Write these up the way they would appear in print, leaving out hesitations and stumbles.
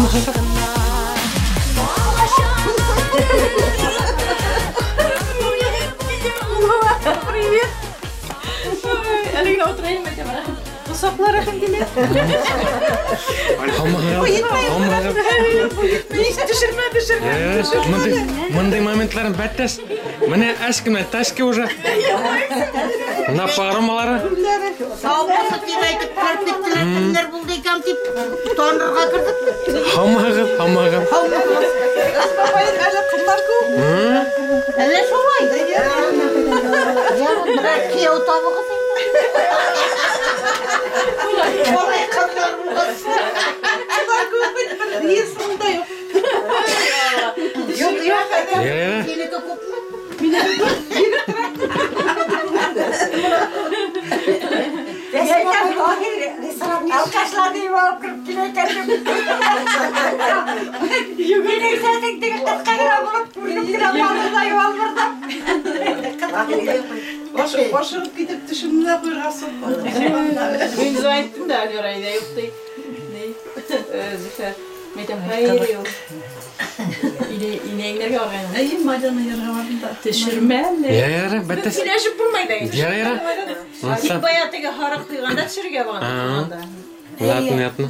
Һаумыһығыҙ. Привет. Әле генә утырайым әйтәм. Усаҡлар рәхим. Һаумыһығыҙ. Һаумыһығыҙ. Төшөрмә, төшөрмә. Мындай моментларын бәттәс. Менә әшкенә ташки уже. На паромалары. Саумысы дип әйтеп кереп киттеләр, кемнәр булды икән дип танырга кердек. Һаумыһығыҙ, һаумыһығыҙ. Бабайың әле ҡыҙлар күп. Әллә шулай? Я, берәр кейәү табығыҙ инде. Малай ҡыҙлар булғас. Ҡыҙлар күп бит, бер йыйырсың да юҡ. Юҡ, юҡ. Ярай. Һинеке күпме? Алкашларҙы алып кереп килә икән. Минең сәсең теге ҡыҫҡа ғына булып күренеп кенә барҙы юалмырҙа. Ашығып китеп төшөмдө лә ҡуйырға сыҡманы. Мин звонить да, Альвера, әйҙә юҡ ти. Ни? Зөфәр. Мин әйтәм, хәйер юҡ. Инәңдәргә барғайным. Әйе, Майҙаны йырға барҙым да. Төшөрмә әле. Ярай, бәттәс. Һөйләшеп булмай да инде. Ярай. Тик бая теге һарыҡ ҡуйғанда төшөргә булған. Ладно, ладно.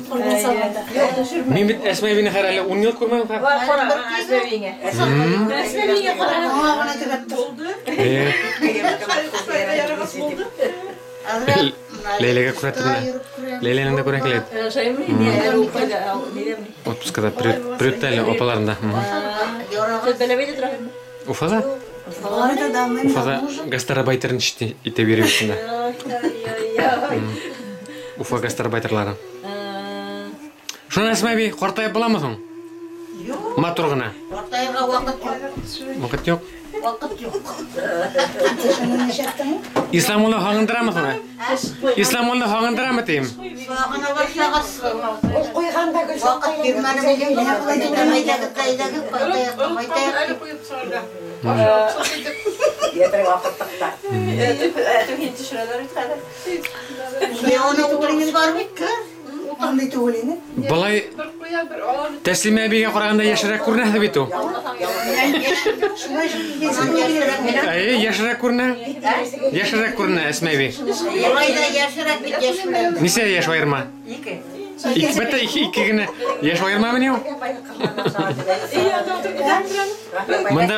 Мин бит Әсмә әбине хәҙер әле 10 йыл күрмәнем хәҙер. Бар, ҡара, Әсмә әбиңә. Әсмә әбиңә ҡара. Аңа ғына төбәп тор. Булды. Ләйләгә күрәтеп менә. Ләйләнең дә күрә килә. Шаймы? Ни, әле ул ҡайҙа, нидәме? Отпускада приютта әле апаларында. Һеҙ Бәләбәйҙә тораһығыҙмы? Уфада? Уфада гастарбайтерын итеп йөрөй бит. Уфа гастарбайтерлары. Шунан Әсмә әбей ҡартайып буламы һуң? Юҡ. Матур ғына. Ҡартайырға ваҡыт юҡ. Ваҡыт юҡ. Ваҡыт юҡ. Исламулла һағындырамы һуң? Исламулла һағындырамы тием? Һағына башлағас. Ул ҡуйғанда гөл Ваҡыт бирмәнем. Әйҙәгеҙ, әйҙәгеҙ, ҡайтайыҡ, ҡайтайыҡ. Әле ҡуйып сығырға. Әтеү һин төшөрәләр бит хәҙер. Мин уны ултырғыс бар бит, кер. Андай түгел ине. Былай Бер ҡуя, бер ала. Тәслимә әбейгә ҡарағанда йәшерәк күренәһе бит ул. Шулай Әйе, йәшерәк күренә. Йәшерәк күренә Әсмә әбей. Былай да йәшерәк бит, йәшерәк. Нисә йәш айырма? Ике. Ике, бәттә ике генә йәш айырмамы ни ул? Мында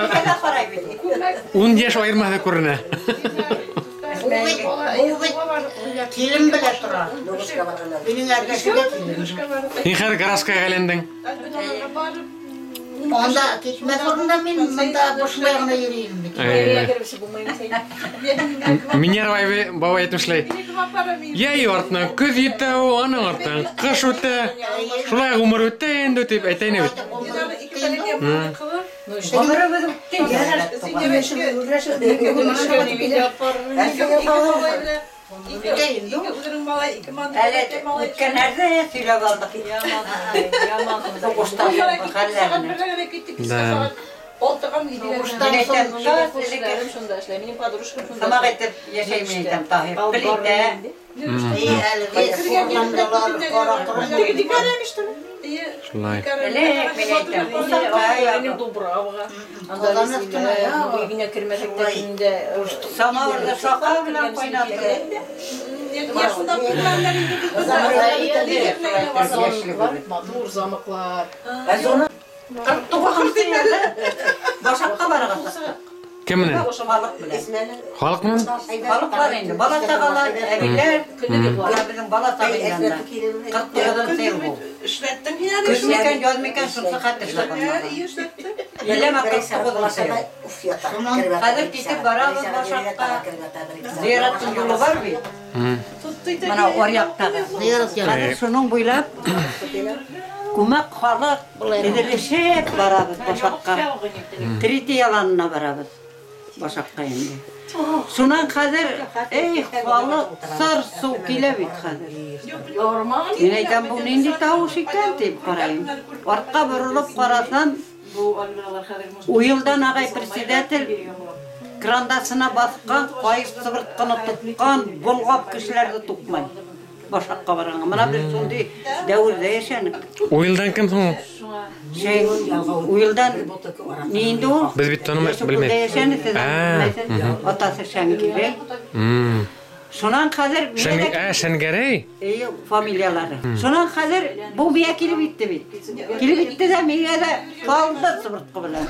10 йәш айырмаһы күренә. Ул бит килен белә тора. Минең әргәшемдә килен. Һин хәҙер городская әйләндең. Анда китмәҫ урында мин мында бушлай ғына йөрөйөм бит. Минерва бабай әйтмешләй. Йәй артынан көҙ етә, аның артынан ҡыш үтә. Шулай ғүмер үтә инде тип әйтәйне бит. Ғүмеребеҙ үтте. Әле үткәннәрҙе һөйләп алдыҡ. Һуғыштан хәлләрен. Да. Һуғыштан Шунда эшләй. Минең подружкам шунда. Һымаҡ итеп йәшәймен әйтәм, Таһир. Плитә. Шулай. Элек мин әйтәм. Минең Дубраваға. Анда өйөнә кермәһәк тә көндә Самавырҙы шаҡа белән ҡайнатты. Матур замаҡлар. Башаҡҡа барығыҙ. Кем менән? Халыҡ менән. Халыҡ менән? Халыҡ бар инде. Бала сағалар, әбейләр, бына беҙҙең бала саға янында. 49 йыл бул. Эшләттең һин әле Көҙ шуны. микән, яҙ микән, шунсы хәтер эшләп алмаған. Еләмә 49 йыл. Хәҙер китеп барабыҙ Башаҡҡа. Зыяраттың юлы бар бит. Бына аръяҡтағы. Хәҙер шуның буйлап күмәк халыҡ теҙелешеп барабыҙ Башаҡҡа. Третий яланына барабыҙ Башаҡҡа инде. Шунан хәҙер, эй, халыҡ сыр сыу килә бит хәҙер. Мин әйтәм, был ниндәй тауыш икән тип ҡарайым. Артҡа боролоп ҡарасам, Уйылдан ағай председатель крандасына баҫҡан, ҡайыш сыбыртҡыны тотҡан, болғап кешеләрҙе туҡмай. Башаҡҡа барғанға. Мына беҙ шундай дәүерҙә йәшәнек. Уйылдан кем һуң ул? Шей, Уйылдан ни инде ул? Беҙ бит танымай, белмәйбеҙ. Йәшәне һеҙ белмәйһеҙ. Атаһы Шәңгәрәй. Шунан хәҙер Шәңгәрәй? Эйе, фамилиялары. Шунан хәҙер был миңә килеп етте бит. Килеп етте дә миңә дә салды сыбыртҡы белән.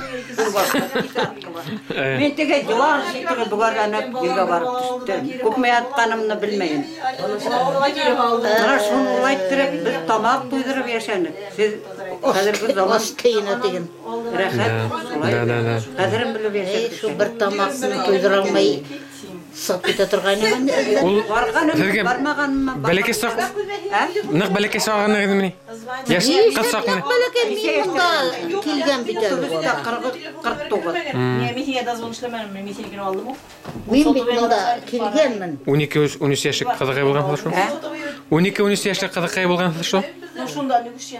Мин теге йылан шикелле бөгәрләнеп ергә барып төштөм. Күпме ятҡанымны белмәйем. Мына шуны улай иттереп, беҙ тамаҡ туйҙырып йәшәнек. Һеҙ хәҙерге заман тейенә тиген. Рәхәт, шулай. Ҡәҙерен белеп йәшәнек. Шул бер тамаҡны туйҙыра алмай сығып китә торғайны. Ул барғанымы, бармағанымы? Бәләкәй саҡ. Ныҡ бәләкәй сағыныгыҙмы ни? Йәш ҡыҙ саҡмы? Бәләкәй мин монда килгән бит әле. 49. Мин һиңә дозвон эшләмәнем, мин һинекен алдым ул. Мин бит монда килгәнмен. 12-13 йәшлек ҡыҙыҡай булғанһың шул. 12-13 йәшлек ҡыҙыҡай булғанһың шул.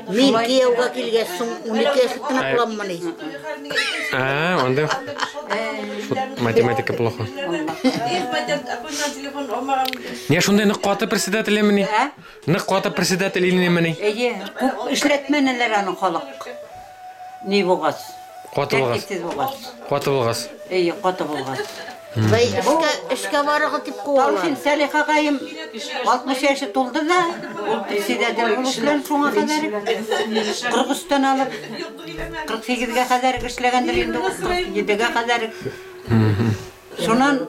Мин кейәүгә килгәс соң 12 йәшлек кенә буламмы ни? Анда математика плохо. Не шундай ныҡ ҡаты председателеме ни? Ныҡ ҡаты председатель инеме ни? Эйе, күп эшләтмәнеләр аны халыҡ. Ни булғас? Ҡаты булғас. Ҡаты булғас. Эйе, ҡаты булғас. Бай эшкә барығыҙ тип ҡыуалар. Талшин Сәлих ағайым 60 йәше тулды ҙа, ул председатель булыш белән шуңа ҡәҙәр 43-тән алып 48-гә ҡәҙәр эшләгәндер инде ул, 47-гә ҡәҙәр. Шунан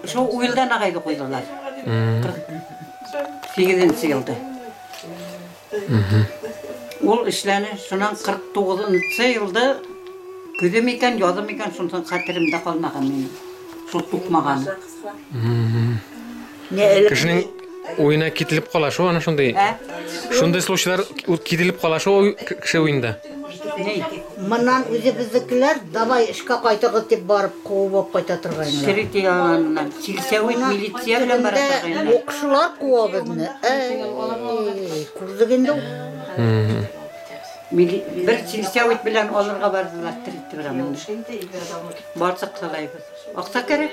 шул Уйылдан ағайҙы ҡуйҙылар. 48-нсе йылда. Ул эшләне, шунан 49-нсы йылда көҙөм икән, яҙым икән, шунан хәтеремдә ҡалмаған минең. Шул туҡмаған. Кешенең уйына кителеп ҡала шул, ана шундай. Шундай случайлар кителеп ҡала шул кеше уйында. Мынан үҙебеҙҙекеләр давай эшкә ҡайтығыҙ тип барып ҡыуып алып ҡайта торғайнылар. Третий яланынан силсәүит милиция белән бара торғайнылар. Уҡшылар ҡыуа беҙҙе. Күрҙек инде ул. Бер силсәүит белән алырға барҙылар третий брамында. Барсаҡ талайбыҙ. Аҡса кәрәк.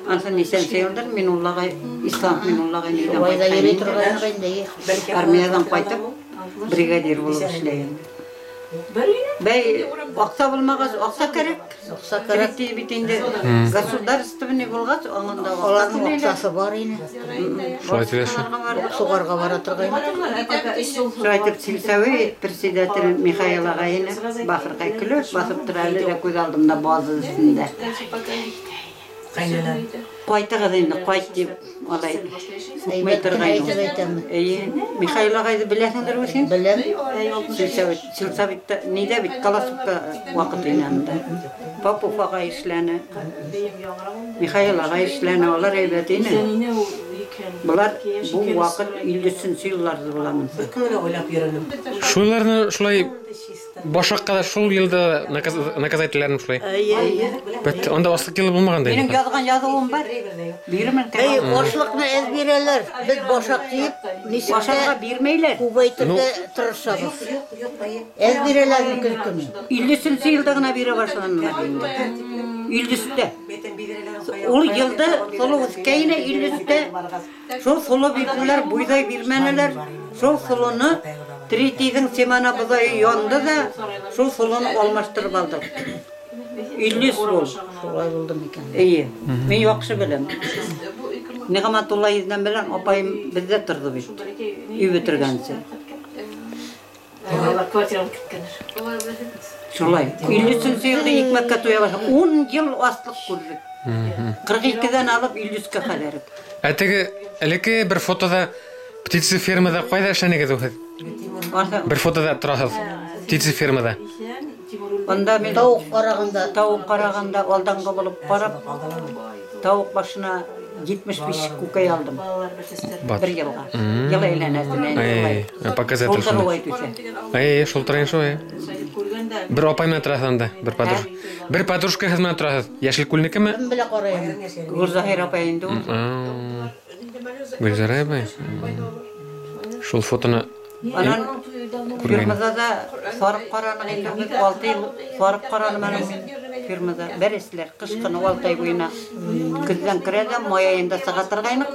Ансын нисәнсе йылдар Минуллаға, Ислам Минуллаға нидән ҡайтҡайны. Армиянан ҡайтып бригадир булып эшләгән. Бәй, аҡса булмағас, аҡса кәрәк. Аҡса кәрәк. Третий бит инде государственный булғас, аңында Уларҙың аҡсаһы бар ине. Шулай тиҙәр шул. Суғарға бара торғайны. Шулай итеп силсәүит председатель Михаил ағайыны бахырҡай көлөп баҫып тора әле лә күҙ алдымда баҙы өҫтөндә. Ҡайтығыҙ инде, ҡайт тип алай үкмәй торғайны. Эйе, Михаил ағайҙы беләһеңдер үҙең? Беләм. Силсәүит, силсәүитта ниҙә бит Колосовка ваҡыт ине анда. Попов ағай эшләне. Михаил ағай эшләне, улар әйбәт ине. Былар бу ваҡыт 53-нсе йылларҙа буламын. Шуларны шулай башаҡҡа да шул йылда наказать ителәләрме шулай? Бит анда аслыҡ йылы булмаған да Минең инде. яҙған яҙыуым бар. Бирермен. Эй, ашлыҡны әҙ бирәләр. Беҙ башаҡ тиеп, нисек Башаҡҡа тә бирмәйләр. күбәйтергә тырышабыҙ. Әҙ бирәләр көҙ көнө. 53-нсе йылда ғына бирә башланылар инде. 53-тә. Ул йылда соло үҫкәйне 53-тә. Шул соло бирҙеләр, бойҙай бирмәнеләр. Шул солоны третийҙың семана боҙайы янды ҙа, шул солоны алмаштырып алдыҡ. 53 ул. Шулай булды микән? Эйе, мин яҡшы беләм. Ниғмәтулла еҙнәм белән апайым беҙҙә торҙо бит. Өй бөтөргәнсе. Шулай. 53-нсе йылда икмәккә туя башланыҡ. 10 йыл аслыҡ күрҙек. 42-ҙән алып 53-кә ҡәҙәр. Ә теге элекке бер фотода птицефермада ҡайҙа эшләнегеҙ һеҙ? Бер фотода тораһыҙ. Птицефермада. Анда мин Тауыҡ ҡарағанда, тауыҡ ҡарағанда алданғы булып ҡарап, тауыҡ башына 75 күкәй алдым. Бер йылға. Йыл әйләнәһенә. Эй, показатель Шултыр шунда. улай төҫә. Эй, шултыр инде шул, эй. Бер апай менән тораһыҙ анда, бер подружка. Бер подружка һеҙ менән тораһыҙ. Йәшел күлнекеме? кем белә ҡарайым. Гөлзаһир апай инде ул. Гөлзара апай. Шул фотоны Анан күргән. фирмада да сарыҡ ҡараныҡ инде беҙ 6 йыл сарыҡ ҡараным әле фирмада. Бәрәсләр ҡыш көнө 6 ай буйына көҙҙән керә ҙә май айында сыға торғайныҡ.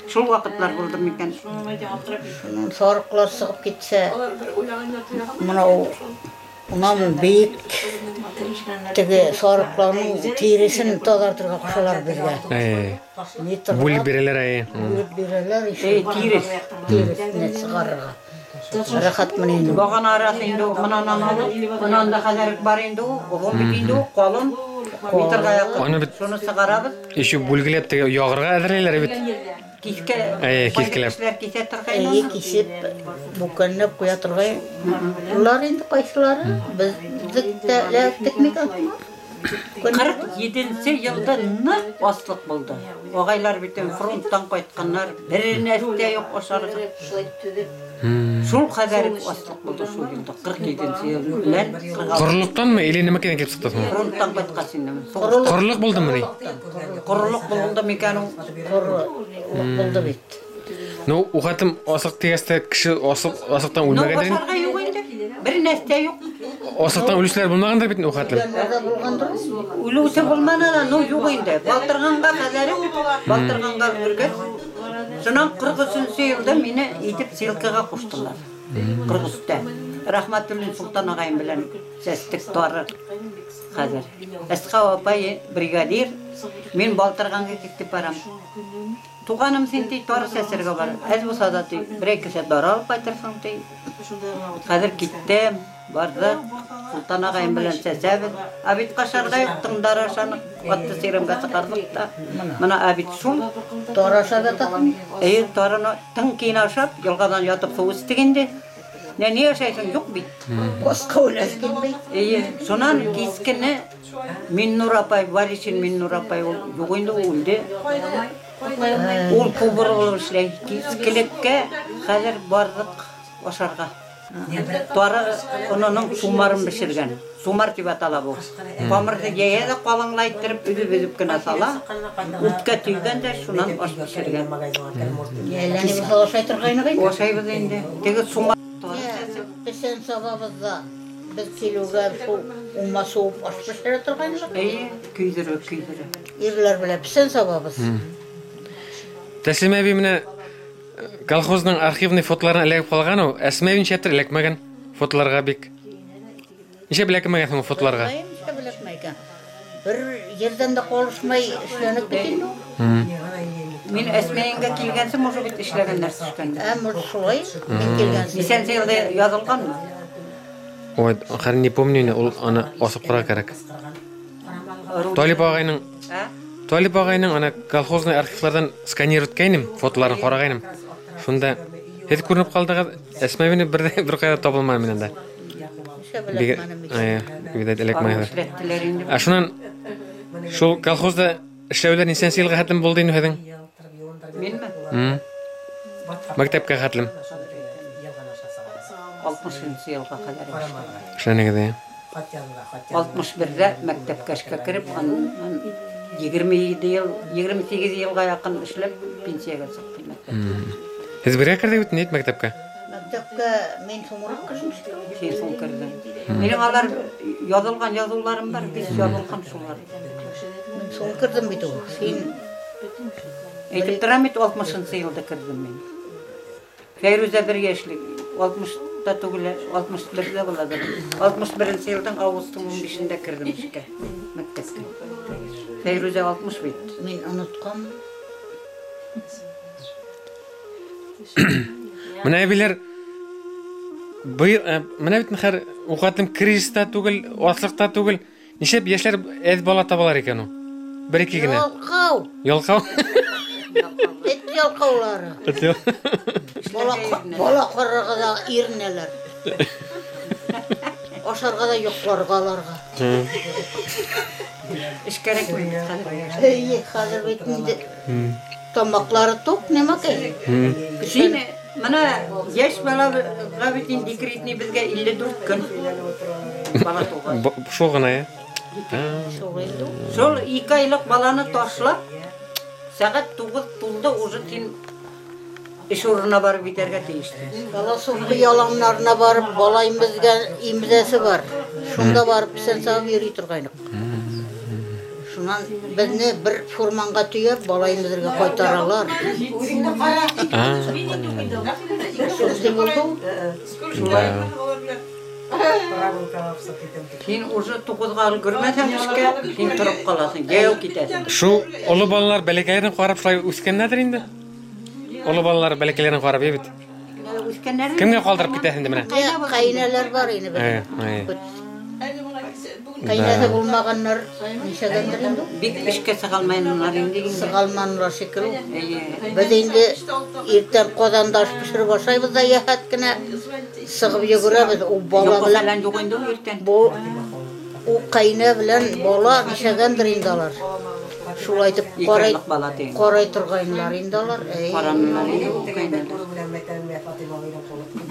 Шул ваҡытлар булды микән? Шунан сарыҡлар сығып китсә, мына унан бейек теге сарыҡларның тиресен таҙартырға ҡушалар беҙгә. Бүлеп бирәләр, Бүлеп бирәләр, тирес. Тиресен сығарырға. Рәхәт менән инде. Бағана араһы инде мынанан алып, мынан да хәҙер бар инде ул, оҙон бит инде ул, ҡалын, метрға яҡын. Шуны сығарабыҙ. Еще бүлгеләп теге яғырға әҙерләйләр бит. Киҫкә, киҫкеләп. Кешеләр киҫә торғайны. Эйе, кисеп, бүкәнләп ҡуя торғай. Улар инде ҡайсылары, беҙ тә текмәк. 47-нсе йылда ныҡ аслыҡ булды. Ағайлар бит фронттан ҡайтҡаннар, бер нәрсә юҡ ашарға. Шул ҡәҙәр аслыҡ булды шул йылда, 47-нсе йыл белән. Ҡоролоҡтанмы или нәмәкәйҙән килеп сыҡты һуң? Фронттан ҡайтҡас инде. Ҡоролоҡ булдымы ни? Ҡоролоҡ булды микән ул? Ҡоролоҡ булды бит. Ну, ухатым аслыҡ тигәс тә кеше аслыҡтан үлмәгәндер. Ну, ашарға юҡ инде. Бер нәрсә юҡ. Аслыҡтан үлеүселәр булмағандыр бит ухатлым. Үлеүсе булманы ла, ну юҡ инде. Балтырғанға ҡәҙәре, балтырғанға өлгөргәс, шунан 43-нсе йылда мине итеп селкаға ҡуштылар. 43-тә. Рәхмәтуллин Солтан ағайым белән сәстек тары хәҙер. Әсхау апай бригадир, мин балтырғанға китеп барам. Туғаным син ти тары сәсергә бар. Әҙ булса да ти берәй кешә тары алып ҡайтырһың ти. Хәҙер киттем, барҙыҡ. Солтан ағайым белән сәсәбеҙ. Ә бит ҡашарға юҡ, тыңдар ашаныҡ, атты сирәмгә сығарҙыҡ та. Мына ә бит шул. Тары ашап ятаһың? Эйе, тарыны тың кейен ашап, йылғанан ятып һыу эстек инде. Ни ашайһың, юҡ бит. Башҡа үләҫ килмәй. Эйе, шунан кискене Миннур апай, Валишин Миннур апай, ул юҡ инде, ул үлде. Ул повар булып эшләй. Кискелеккә хәҙер барҙыҡ ашарға. Тары онының сумарын бешергән. Сумар тип атала был. Ҡамырҙы йәйә ҙә ҡалынлайтырып, өҙөп-өҙөп кенә сала. Үткә төйгән дә шунан аш бешергән. Әллә ни булһа ашай торғайныҡ инде. Ашайбыҙ инде. Теге сумар. Бесән сабабыҙ ҙа беҙ килеүгә шул ума суып аш бешерә торғайныҡ. Эйе, көйҙөрә, көйҙөрә. Ирләр белән бесән сабабыҙ. Тәслимә әбей менә колхозның архивный фотоларына эләгеп ҡалған ул. Әсмә әбей нисәптер эләкмәгән фотоларға бик. Нисәп эләкмәгән һуң фотоларға? Нисәп эләкмәй икән? Бер ерҙән дә ҡалышмай эшләнеп бит инде ул. Мин Әсмәйеңгә килгәнсе, может бит эшләгәннәр төшкәндә. Ә, может шулай, мин килгәнсе. Нисәнсе йылда яҙылғанмы? Ой, хәҙер не помню, ул аны асып ҡарарға кәрәк. Талип ағайның Талип ағайның ана колхозный архивларҙан сканер үткәйнем, фотоларын ҡарағайным. Шунда һеҙ күренеп ҡалдығыҙ, Әсмә әбейне бер ҡайҙа табылманы минән дә. Видать, эләкмәгәндер. Ә шунан шул колхозда эшләүҙәр нисәнсе йылға хәтлем булды инде һеҙҙең? Минме? Мәктәпкә хәтлем. 60-нсы йылға ҡәҙәр эшләнем. Эшләнегеҙ, ә? 61-ҙә мәктәпкә эшкә кереп, анан 27 йыл, 28 йылға яҡын эшләп пенсияға сыҡтым мәктәптән. Һеҙ бергә керҙегеҙ бит, мәктәпкә? Мәктәпкә мин һуңыраҡ керҙем. Һин һуң керҙең. Минең алар яҙылған яҙыуларым бар, беҙ яҙылған шулар. Мин һуң керҙем бит ул. Һин әйтеп торам бит, 60-нсы йылда керҙем мин. Фәйрүзә бер йәшлек, 60-та түгел, 61-дә буладыр. 61-нсе йылдың августтың 15-ендә керҙем эшкә, мәктәпкә. Фәйрүзә 60 бит. Мин онотҡан. Мына әбиләр быйыл, мына бит хәҙер уҡатым кризиста түгел, аслыҡта түгел. Нишләп йәшләр әҙ бала табалар икән ул? Бер-ике генә. Ялҡау. Ялҡау. Эт ялҡаулары. Эт ял. Бала ҡарарға ҙа иренәләр. Ашарға ҙа йоҡларға аларға. Эш кәрәкмәй бит хәҙер. Эйе, хәҙер бит инде тамаҡлары туҡ, нәмәкәй. Һин мына йәш балаға бит инде декретный беҙгә 54 көн бала тыуған. Шул ғына, ә? Шул 2 айлыҡ баланы ташлап, сәғәт 9 тулды, уже һин эш урынына барып етәргә тейештең. Бала сумғы яланнарына барып, бала имеҙгән имеҙәсе бар. Шунда барып песән сабып йөрөй торғайныҡ. Шунан Шунан беҙҙе бер фурманға төйәп, бала имеҙергә ҡайтаралар. Шундай булды. Шулай. Һин уже 9-ға өлгөрмәһәң эшкә, һин тороп ҡалаһың, йәйәү китәһең. Шул оло балалар бәләкәйҙәрен ҡарап шулай үҫкәннәрҙер инде. Оло балалар бәләкәйләрен ҡарап бит. Үҫкәннәр. Кемгә ҡалдырып китәһең инде менә? Ҡәйнәләр бар ине беҙҙең. Ҡәйнәһе булмағандар нисәгәндер инде. Бик эшкә сыға алмайнылар инде. Сыға алманылар шикелле. Беҙ инде иртән ҡаҙанда аш бешереп ашайбыҙ ҙа йәһәт кенә сығып йүгерәбеҙ. Ул бала белән юҡ инде иртән. Ул ҡәйнә белән бала нисәгәндер инде алар. Шулай итеп ҡарай торғайнылар инде алар. Ҡаранылар инде ул ҡәйнәләр.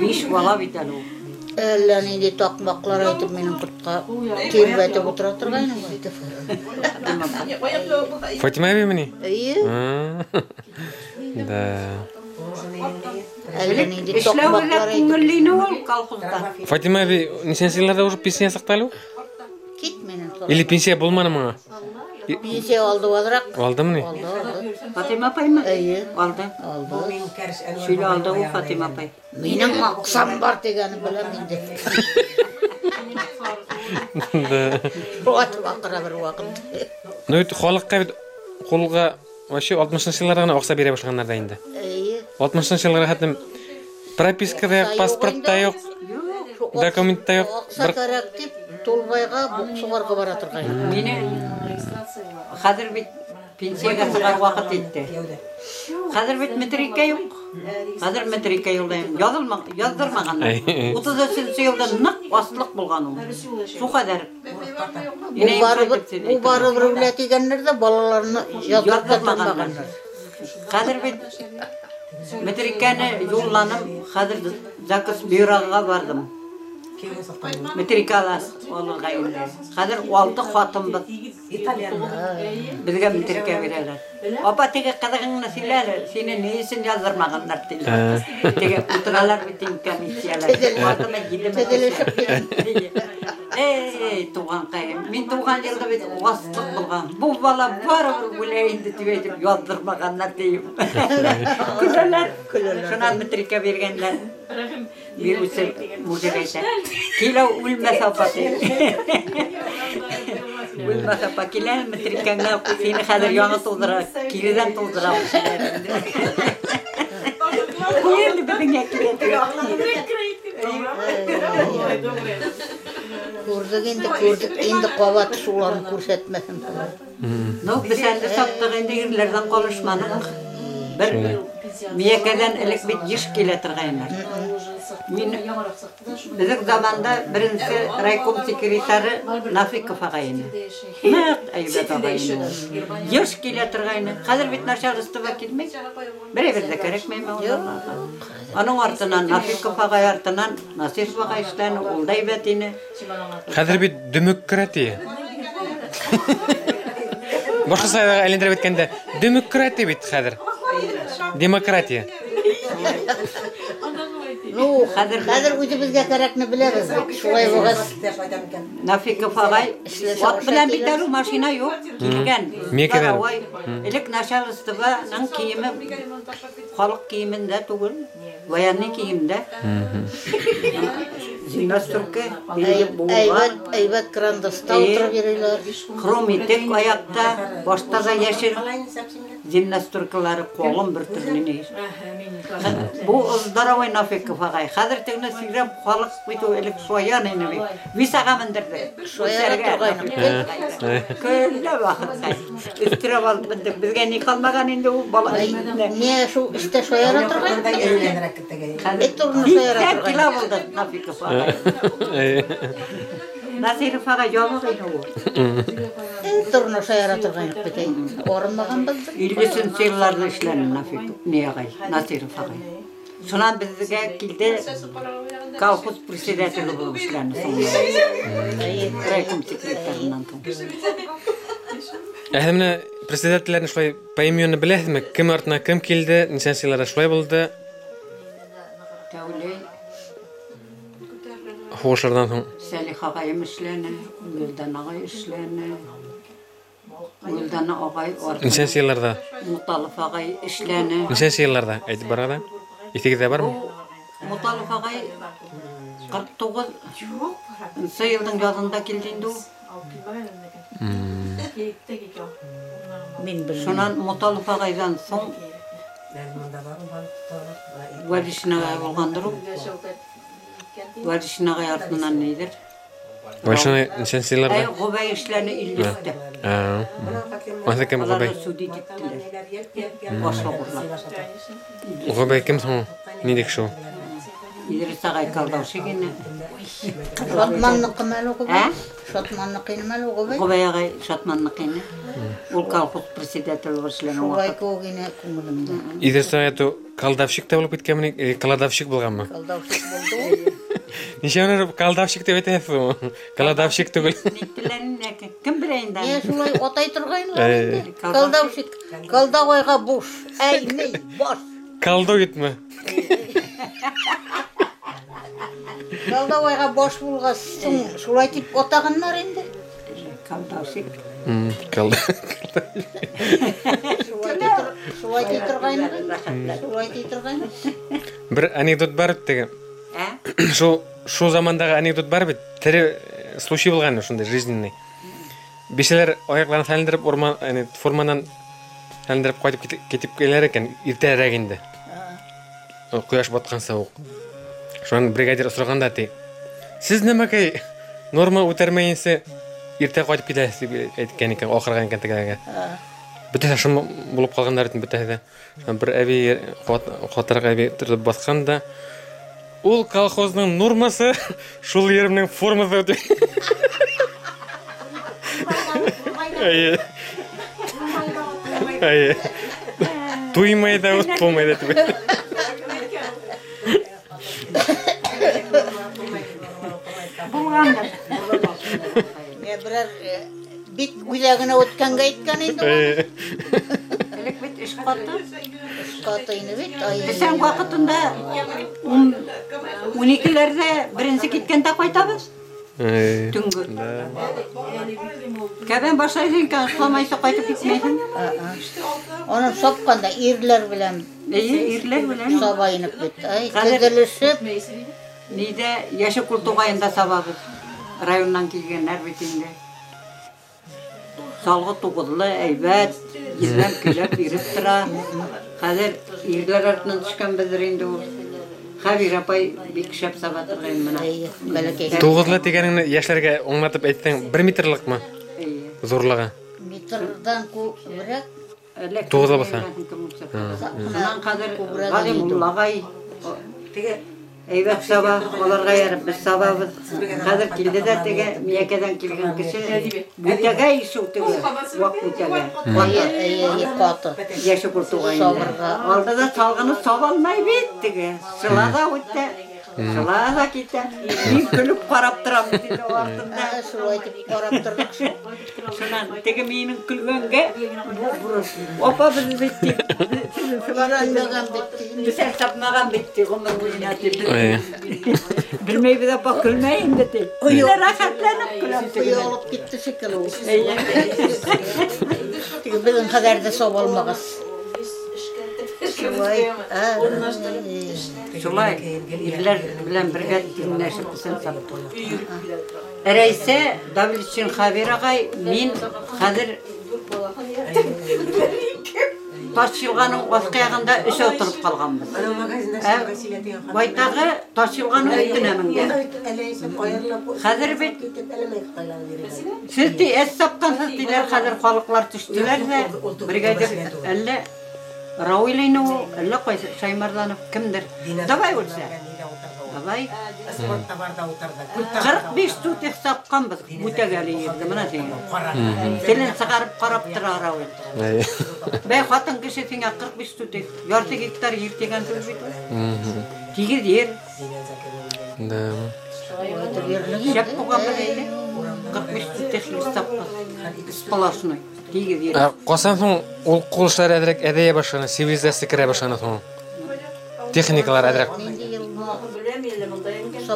5 бала бит әле ул. Әллә ниндәй таҡмаҡлар әйтеп минең ҡортҡа тирбәтеп ултыра торғайным. Фатима әбейме ни? Эйе. Да. Әллә ниндәй Эшләүе лә таҡмаҡлар әйтеп. күңелле ине ул колхозда. Фатима әбей нисәнсе йылларҙа уже пенсия сыҡты әле ул? Кит минең. Или пенсия булманы миңа? Пенсия алды аҙыраҡ. Алдымы ни? Алды, алды. Фатима апаймы? Эйе. Алды. Алды. Шөйлә алды ул Фатима апай. Минең аҡсам бар тигәнен беләм инде. Шулайтып аҡыра бер ваҡыт. Ну бит халыҡҡа бит ҡулға вообще 60-нчы йылларҙа ғына аҡса бирә башлағандар ҙа инде. Эйе. 60-нчы йылларға хәтлем прописка ҙа юҡ, паспорт та юҡ, документ та юҡ. Аҡса кәрәк тип Тулбайға Буҡсуғарға бара торғайны. Мине хәҙер бит пенсияға сығар ваҡыт етте. Хәҙер бит метрикә юҡ. Хәҙер метрикә юлдайым. Яҙҙырмағандар. 33-нсе йылда ныҡ аслыҡ булған ул. Шул ҡәҙәр. Бу барыбер үлә тигәннәр ҙә балаларны яҙҙырмағандар. Хәҙер бит метрикәне юлланым, хәҙер заказ бюроға барҙым. Метрикә алырға инде. Хәҙер 6 ҡатынбыҙ. Беҙгә метрикә бирәләр. Апа, теге ҡыҙығыңны һөйлә әле, һине ни өсөн яҙҙырмағандар тиләр. Теге ултыралар бит инде комиссиялар. Теҙелешеп. Эй, туғанҡайым, мин тыуған йылда бит аслыҡ булған. Был бала барыбер үлә инде тип әйтеп яҙҙырмағандар тием. Көләләр. Шунан метрикә биргәнләр. Биреүсе мужик әйтә. Килә үлмәҫ апа ти. Үлмәҫ апа килә метрикәңә, һине хәҙер яңы тыуҙыра, киредән тыуҙыра. Күңелле беҙҙең әкиәт. Күрҙек инде, күрҙек. Инде ҡабат шуларны күрһәтмәһен. Ну, беҙ әле саптыҡ инде, ирләрҙән ҡалышманыҡ. Бер миәкәҙән элек бит йыш килә торғайнылар. Мин беҙҙең заманда беренсе райком секретары Нафиков ағай ине. Ныҡ әйбәт ағай ине. Йыш килә торғайны. Хәҙер бит начальство килмәй. Берәй дә кәрәкмәйме уларға. Аның артынан Нафиков ағай, артынан Насиров ағай эшләне, ул да әйбәт ине. Хәҙер бит демократия. Башҡаса әйләндереп әйткәндә, демократия бит хәҙер. Демократия. Ну, хәҙер үҙебеҙгә кәрәкне беләбеҙ. Шулай булғас. Нафиков ағай ат белән бит әле, машина юҡ, килгән. Миәкәҙән. Элек начальствоның кейеме халыҡ кейемендә түгел, военный кейемдә. Гимнастерка, биле булған. Әйбәт крандаста ултырып йөрөйләр. Хром итек аяҡта, башта ла йәшел. Гимнастеркалары ҡолон бер төрлө ни. Бу здоровый Нафиков ағай. Хәҙер тегене сөйләп халыҡ бит ул элек шаян ине бит. Висаға мендерҙе. Шаяра торғайны. Көллә ваҡытта. Өҫтөрәп алып мендек. Беҙгә ни ҡалмаған инде ул бала. Ни шул эштә шаяра торғайны? Эт урыны шаяра Һикһән торғайны. кило булды Нафиков ағай. Насиров ағай ябыҡ ине ул. Эт урыны шаяра торғайны бит. Арынмағанбыҙ. 53-нсе йылларҙа эшләне Нафиков, ни ағай, Насиров ағай. Шунан беҙгә килде колхоз председателе булып эшләне һуңынан. Райком секретарынан һуң. Ә һеҙ менә председателдәрҙе шулай поименно беләһеҙме? Кем артына кем килде, нисәнсе йылларҙа шулай булды? Тәүләй. Һуғышларҙан һуң. Сәлих ағайым эшләне, Гөлдән ағай эшләне. Гөлдана ағай артынан. Нисәнсе йылларҙа? Муталов ағай эшләне. Нисәнсе йылларҙа? Әйтеп бара ҙа. Иҫегеҙҙә бармы? Муталов ағай 49-нсы йылдың яҙында килде инде ул. Мин белмәйем. Шунан Муталов ағайҙан һуң Вәлишин ағай булғандыр ул. Вәлишин ағай артынан ниҙер. Вәлишин ағай нисәнсе йылларҙа? Әй, Ғүбәй эшләне 53-тә. Ансы кем Ғүбәй? Аларҙы судить иттеләр. Башлыҡ урлап. Ғүбәй кем һуң? Ниндәй кеше ул? Идрис ағай колдовщик ине. Шатманныҡы мәле Ғүбәй? Шатманныҡы ине мәле Ғүбәй? Ғүбәй ағай Шатманныҡы ине. Ул колхоз председателе булып эшләгән Шулай ваҡыт. кеүек ине күңелемдә. Идрис ағай то колдовщик та булып киткәнме? Колдовщик булғанмы? Колдовщик булды ул. Нисә колдовщик тип әйтәһеҙ ул? Колдовщик түгел. Ниттеләр кем белә инде? Ә шулай атай торғайнылар инде. Колдовщик. Колдовойға буш. Әй, ни, баш. Колдо китме? Колдовойға баш булғас, һуң шулай тип атағаннар инде. Колдовщик. Шулай ти торғайныҡ инде. Шулай ти торғайныҡ. Бер анекдот бар бит теге. Шул замандағы анекдот бар бит. Тере случай булған шундай жизненный. Бисәләр аяҡларын һәлендереп урман, форманан һәлендереп ҡайтып китеп киләр икән, иртәрәк инде. Ҡояш батҡанса уҡ. Шунан бригадир осраған да ти. Сез нәмәкәй норма үтәрмәйенсә иртә ҡайтып китәһегеҙ тип әйткән икән, аҡырған икән тегеләргә. Бөтәһе шым булып ҡалғандар бит бөтәһе дә. Шунан бер әбей, ҡатыраҡ әбей тороп баҫҡан да, ул колхозның нормасы шул еремнең формасы дип. Әйе. Әйе. Туймай да, тулмай да дип. Булғандыр. Берәр бик үҙәгенә үткәнгә әйткән инде ул. Элек бит эш ҡаты. Эш ҡаты ине бит. Бесән ваҡытында 12-ләрҙә беренсе киткәндә ҡайтабыҙ. Төнгө. Кәбән башлайһың икән, ашламайса ҡайтып китмәйһең. Аны сапҡанда ирләр белән. Эйе, ирләр белән. Саба инек бит. Ай, теҙелешеп. Ниҙә Йәшекүл туғайында сабабыҙ. Райондан килгәндәр бит инде. Салғы туғыҙлы, әйбәт, йөҙләп көйләп биреп тора. Хәҙер ирләр артынан төшкәнбеҙҙер инде ул. Хәбир апай бик шәп саба торғайны бына. Бәләкәй. Туғыҙлы тигәнеңде йәшләргә аңлатып әйтһәң, 1 метрлыҡмы? Эйе. Ҙурлығы. Метрҙан күберәк. Туғыҙлы булһа. Шунан хәҙер Ғалимулла ағай теге әйбәт саба, уларға ярып беҙ сабабыҙ. Хәҙер килде дә теге Миәкәҙән килгән кеше бүтәгә ишеү теге, ваҡ бүтәгә. Эйе, ҡаты. Йәшекүл туғайында. Алды да салғыны саба алмай бит теге. Сыла да үтә, сыла да китә. Мин көлөп ҡарап торам бит инде артында. Шулай итеп ҡарап торҙоҡ шул. Шунан теге минең көлгәнгә апа беҙ бит тип, Өйрәнмәгән бит. Бесән сапмаған бит ти, ғүмер буйына тип. Белмәйбеҙ апа, көлмәй инде ти. Мин рәхәтләнеп көләм теге. Оялып китте шикелле ул. Теге беҙҙең хәҙәрҙе саба алмағас. Шулай. Шулай, ирләр белән бергә тиңләшеп бесән саптыҡ. Рәйсә Давлетшин Хәбир ағай, мин хәҙер Таш йылғаның аҫҡы яғында өсәү тороп ҡалғанбыҙ. Байтағы таш йылғаның өҫтөнә менгән. Хәҙер бит һеҙ ти әҙ сапҡанһыҙ тиләр, хәҙер халыҡлар төштөләр ҙә, бригадир әллә Рауил ине ул, әллә ҡайсы Шаймарҙанов кемдер. Давай үлсә. Давай. 45 тутых сапҡанбыҙ, бүтәгәле ерҙе, бына тиңә. Телен сығарып ҡарап тора Рауил. Бәй, ҡатын кеше тиңә 45 тутых, ярты гектар ер тигән һүҙ бит ул. Тигеҙ ер. Шәп булғанбыҙ инде. 45 тутых ер сапҡан. Сплошной. Тигеҙ ер. Ҡасан һуң ул ҡул эштәре әҙерәк әҙәйә башланы, цивилизация керә башланы һуң? Техникалар әҙерәк.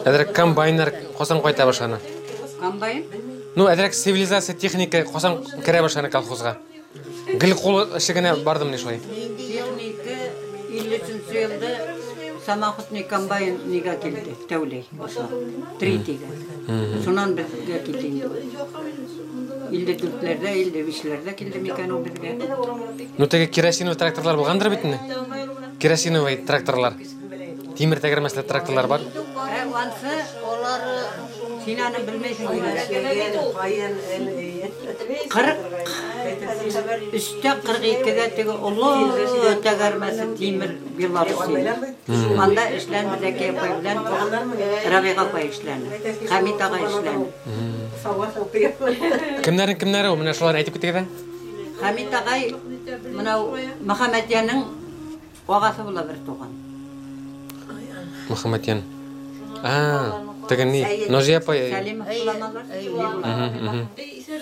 Әҙерәк комбайндар ҡасан ҡайта башланы? Комбайн? Ну, әҙерәк цивилизация, техника ҡасан керә башланы колхозға? Гел ҡул эше генә бардым ни шулай. Техника 53 йылда самоходный комбайн нигә килде, тәүләй башлап. Третийгә. Шунан беҙгә килде инде. 54-ләрҙә, 55-ләрҙә килде микән ул беҙгә. Ну, теге керосиновый тракторлар булғандыр бит инде. Керосиновый тракторлар. Тимер тәгәрмәсле тракторлар бар. Ансы алары һин аны белмәйһең. 43-тә 42-дә теге оло тәгәрмәсе тимер Беларусь. Анда эшләнде Зәкия апай белән Рабиға апай эшләне. Хәмит ағай эшләне. Кемнәрнең кемнәре ул? Менә шуларны әйтеп китегеҙ. Хәмит ағай менә Мөхәммәтйәнең ағасы була бер туған. Мөхәммәтйән. Теге ни? Нажия апай. Сәлимов буламалар?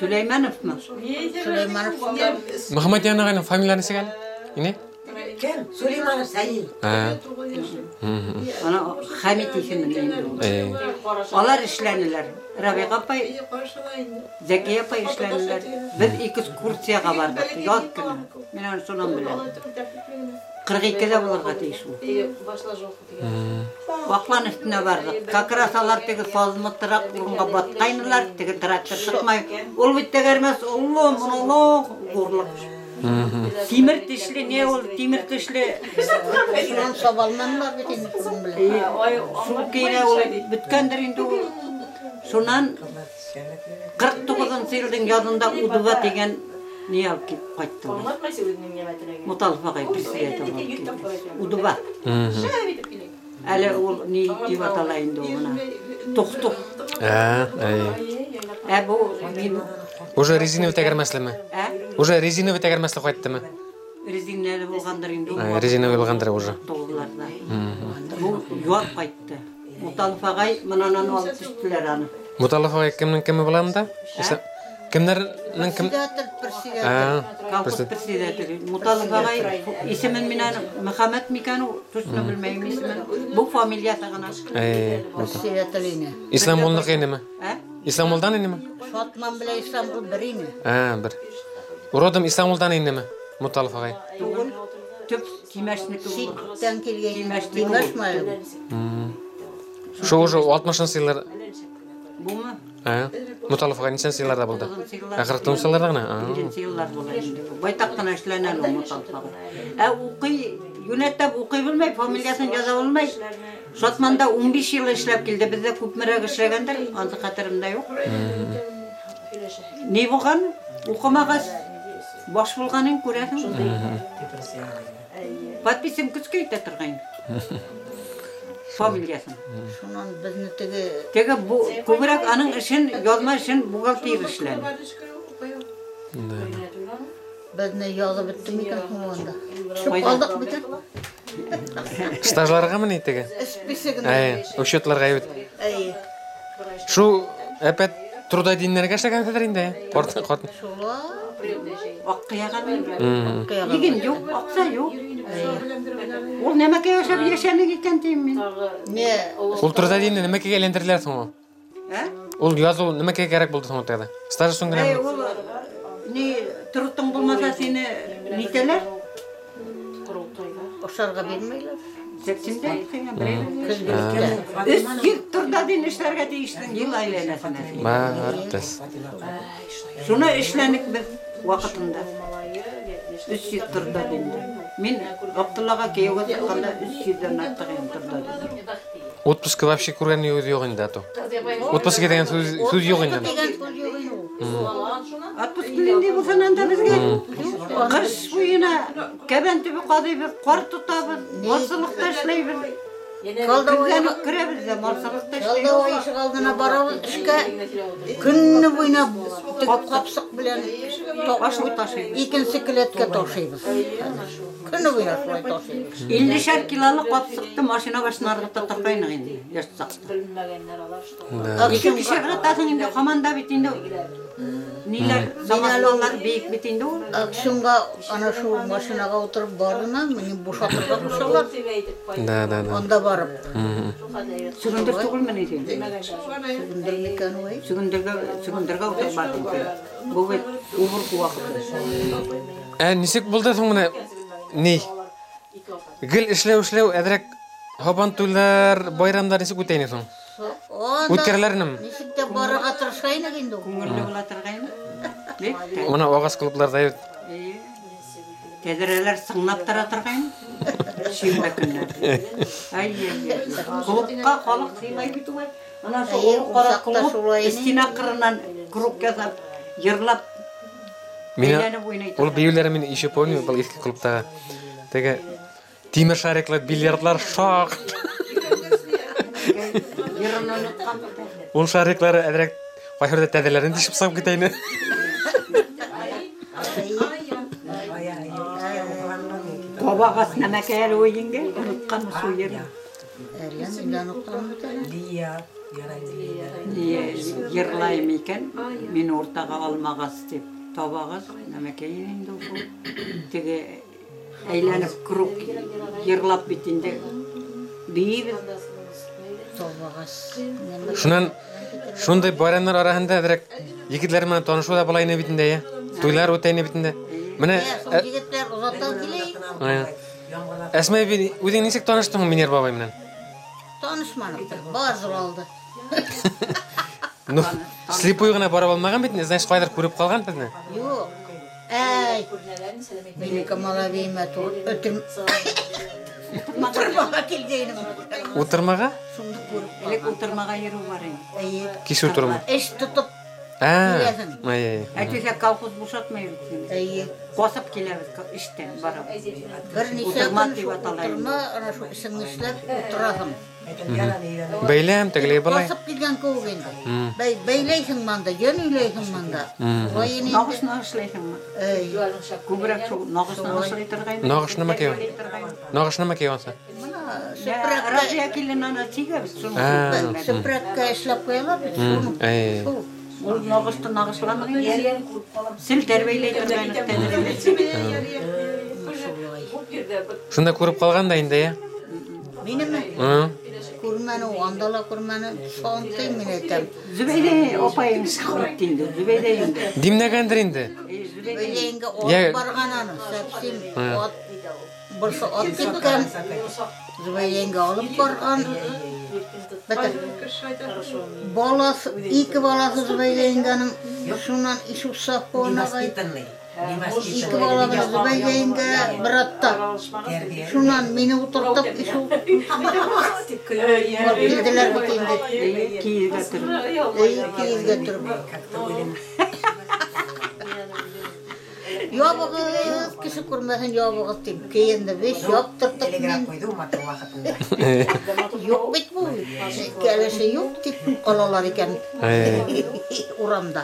Сөләймәновмы? Сөләймәнов. Мөхәммәтйән ағайның фамилияһы нисек әле? Ине? Кем? Сөләймәнов Сәйил. Ана Хәмит исемен инде ул. Алар эшләнеләр. Рабиға апай, Зәкия апай эшләнеләр. Беҙ экскурсияға барҙыҡ яҙ көнө. Мин аны шунан беләм. 42-дә булырға тейеш ул. Аҡлан өҫтөнә барҙыҡ. Как раз алар теге сазмытыраҡ урынға батҡайнылар, теге трактор сыҡмай. Ул бит тәгәрмәс оло, моно ҙурлыҡ. Тимер тешле, не ул тимер тешле. Шунан сабалманылар бит инде шуның белән. Шул көйөнә ул бөткәндер инде ул. Шунан 49-нсы йылдың яҙында Удва тигән ни алып килеп ҡайттылар. Муталов ағай председатель алып килде. Удва. Әле ул ни тип атала инде ул бына. Туҡ-туҡ. Ә бу мин уже резиновый тәгәрмәслеме? Уже резиновый тәгәрмәсле ҡайттымы? Резиналы булғандыр инде ул. Резиновый булғандыр уже. Туғыҙларҙа. Бу яҙ ҡайтты. Муталов ағай мынанан алып төштөләр аны. Муталов ағай кемдең кеме була унда? Кемдәрнең кем? Председатель. Колхоз председателе. Муталов ағай исемен мин аны Мөхәммәт микән ул, точно белмәйем исемен. Бу фамилияһы ғына. Председатель ине. Исламуллыҡ инеме? Исламулдан инеме? Шатман белән Исламул бер ине. Бер. Родом Исламулдан инеме? Муталов ағай. Түгел. Төп Кимәшнеке ул. Ситтән килгән Кимәшме? Шул уже 60-нчы йыллар. Бумы? Муталов ағай нисәнсе йылларҙа булды? 49-нсы йылларҙа ғына. 50-нсе йыллар була инде. Байтаҡ ҡына эшләне әле ул Муталов ағай. Уҡый, йүнәтләп уҡый белмәй, фамилияһын яҙа белмәй. Шатманда 15 йыл эшләп килде. Беҙҙә күпмерәк эшләгәндер, ансы хәтеремдә юҡ. Ни булған? Уҡымағас баш булғанын күрәһең. Подписым көскә итә торғайны. Фамилияһын. Шунан беҙне теге Теге бу күберәк аның эшен, яҙма эшен бухгалтер эшләне. Беҙне яҙып бөттө микән һуң унда? Төшөп ҡалдыҡ бит. Стажларғамы ни теге? Списогына. Учетларға бит. Шу әпәт трудоденнәргә эшләгәнһеҙҙер инде. Ҡорт. Шулай. Аҡ ҡыяған. Иген юҡ, аҡса юҡ. Ул нәмәкәй ашап йәшәнек икән тием мин. Не? Ул трудоденне нәмәкәйгә әйләндерҙеләр һуң ул? Ул яҙыу нәмәкәй кәрәк булды һуң теге? Стаж өсөн генәме? Ул ни трудың булмаһа һине нитәләр? Ашарға бирмәйләр. Сәксендә әйтһәң, берәй. Өс йыл трудоден эшләргә тейештең, йыл әйләнәһенә. Бартыс. Шуны эшләнек беҙ ваҡытында. 300 трудоденде. Мин Ғабдуллаға кейәүгә сыҡҡанда 300-дән артыҡ инем трудоден. Отпуска вообще күргән юҡ инде ато. Отпуска тигән һүҙ юҡ инде. Отпуск ниндәй булһын анда беҙгә? Ҡыш буйына кәбән төбө ҡаҙыйбыҙ, ҡар тотабыҙ, малсылыҡта эшләйбеҙ. Көҙҙән үк керәбеҙ ҙә малсылыҡта эшләйбеҙ. Колдовой ишек алдына барабыҙ эшкә. Көнө буйына ҡапсыҡ белән ашлыҡ ташыйбыҙ. Икенсе келәткә ташыйбыҙ. Көне буйына шулай ташыйбыҙ. 50-шәр килолы ҡапсыҡты машина башына ырғыта торғайныҡ инде, йәш саҡта. Ике кеше ырғытаһың инде, һаман да бит инде. Ниләр, самосваллар бейек бит инде ул. Акционға ана шул машинаға ултырып барҙым, мине бушатырға ҡушалар. Да, да, да. Анда барып. Сөгөндөр түгелме ни тиң? Сөгөндөр микән ул? Сөгөндөргә ултырып барҙым. Был бит уборка ваҡыты. Ә нисек булды һуң менә ни? Гел эшләү, әҙерәк һабантуйлар, байрамдар нисек үтә ине һуң? Үткәреләрме? Нисек тә барырға тырышайныҡ инде. Күңелле була торғайны. Бик тә. Мына ағас клубларҙа бит. Тәҙрәләр сыңнап тора торғайны. Шимбә көннәр. Ай, ай, клубҡа халыҡ һыймай бит улай. Ана шул ҡара клуб стена ҡырынан круг яһап, йырлап әйләнеп уйнай. Ул бейеүҙәре мин еще помню, был иҫке клубтағы. Теге тимер шариклы бильярдлар шаҡ. Ул шариклары әҙерәк ҡайһы берҙә тәҙрәләрен тишеп сығып китә ине. Ҡабағас нәмәкәй әле ул еңгә, онотҡан шул йырны. Әллә мин дә онотҡан бит әле. Йырлайым икән, мин уртаға алмағас тип табағас, нәмәкәй инде ул. Теге әйләнеп круг йырлап бит инде бейебеҙ. Шунан шундай байрамдар араһында әҙерәк егетләр менән танышыу ҙа була ине бит инде, әйе. Туйлар үтә ине бит инде. Менә егетләр оҙата килә. Әсмә әбей, үҙең нисек таныштың һуң Минер бабай менән? Танышманыҡ, барҙыр алды. Ну, слепой ғына барып алмаған бит, значит, ҡайҙыр күреп ҡалған беҙне. Юҡ. Әй, мине Камал әбейемә утырмаға килгәйнем. Утырмаға? Шунды күреп. Элек утырмаға йөрөү бар ине. Эйе. Кис утырма. Эш тотоп киләһең. Ай-ай. Әйтһәк, колхоз бушатмай бит инде. Эйе. Ҡасып киләбеҙ эштән барып. Бер нисә көн шул утырма, ана шул эшеңде эшләп утыраһың. Бәйләм, тегеләй былай. Ҡасып килгән кеүек инде. Бәйләйһең манда, йөн өйләйһең манда. Нағыш нағышлайһыңмы? Күберәк шул нағыш нағышлай торғайны. Нағыш нәмә кеү? Нағыш нәмә кеү анса? Разия килен ана тигә бит шуны. Сепрәккә эшләп ҡуялар бит шуны. Ул нағышты нағышланыҡ инде. Селтәр бәйләй торғайныҡ тәҙрәләр. Шунда күреп ҡалған да инде, ә? Минеме? Күрмәне, анда ла күрмәне, сонтый мин әйтәм. Зөбәйҙә апайың сығып инде, Зөбәйҙә инде. Димләгәндер инде. Зөбәйҙә инде алып барған аны, сәпсим, ат, берсе ат типкән, Зөбәйҙә инде алып барған. Бөтә. Баласы, ике баласы Зөбәйҙә ингәнең, шунан Ишүк Сафуана ике бала белән Зөбәйҙә инде бер атта. Шунан мине ултыртып, Ишүк килделәр бит инде. Кейеҙгә төрөп. Эйе, кейеҙгә төрөп. Ябығыҙ, кеше күрмәһен ябығыҙ тип, кейенде беш яптыртып мин. Юҡ бит был, кәләше юҡ тип ҡалалар икән урамда.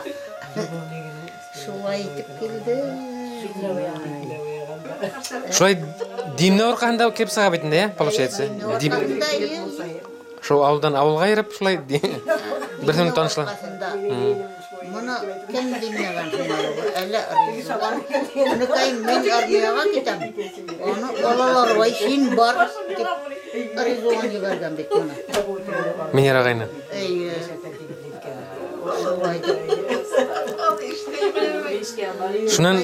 Шулай итеп килде. Шулай димне арҡаһында килеп сыға бит инде, получается. Шул ауылдан ауылға йөрөп, шулай бер-береһен танышла. Моны кем димләгән шулай? Әллә Өнөкәйем, мин армияға китәм. Аны алалар, вай, һин бар тип Ризуан ебәргән бит моны. Минер ағайны. Эйе. Шулай итеп. Шунан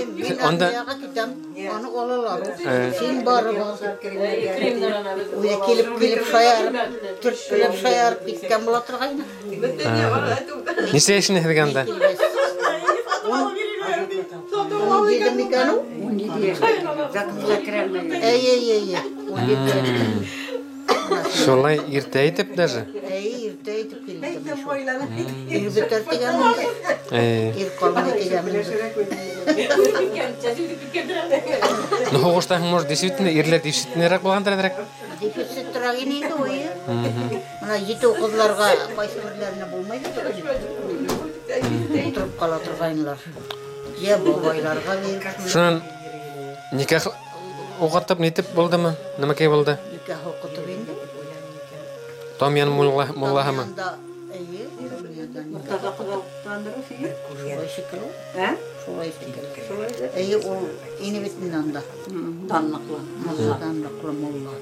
анда армияға китәм, аны алалар. Һин барып ал. Үҙе килеп шаярып, төрткөләп шаярып киткән була торғайны. Нисә йәшендә һеҙгә анда? 17 микән ул? 17 йәш. Закупҡа керә алмай. Эйе, эйе, эйе. 17 йәш. Шулай иртә итеп даже. Эйе, иртә итеп килдем. Ир бөтөр тигән инде. Ир ҡалмай тигән инде. Ну, һуғышта һуң, может, действительно ирләр дефицитныйраҡ булғандыр әҙерәк. Дефицитыраҡ ине инде ул, эйе. Мына етеү ҡыҙларға ҡайсы берҙәренә булмай бит. Ултырып ҡала торғайнылар. Йә бабайларға биреп. Шунан никах уҡытып нитеп булдымы? Нәмәкәй булды? Никах уҡытып инде. Тамьян муллаһымы? Эйе, Муртаза ҡоҙа уҡытҡандыр ул һиңә? Шулай шикелле. Ә? Шулай шикелле. Эйе, ул ине бит инде анда. Данлыҡлы мулла. Данлыҡлы мулла.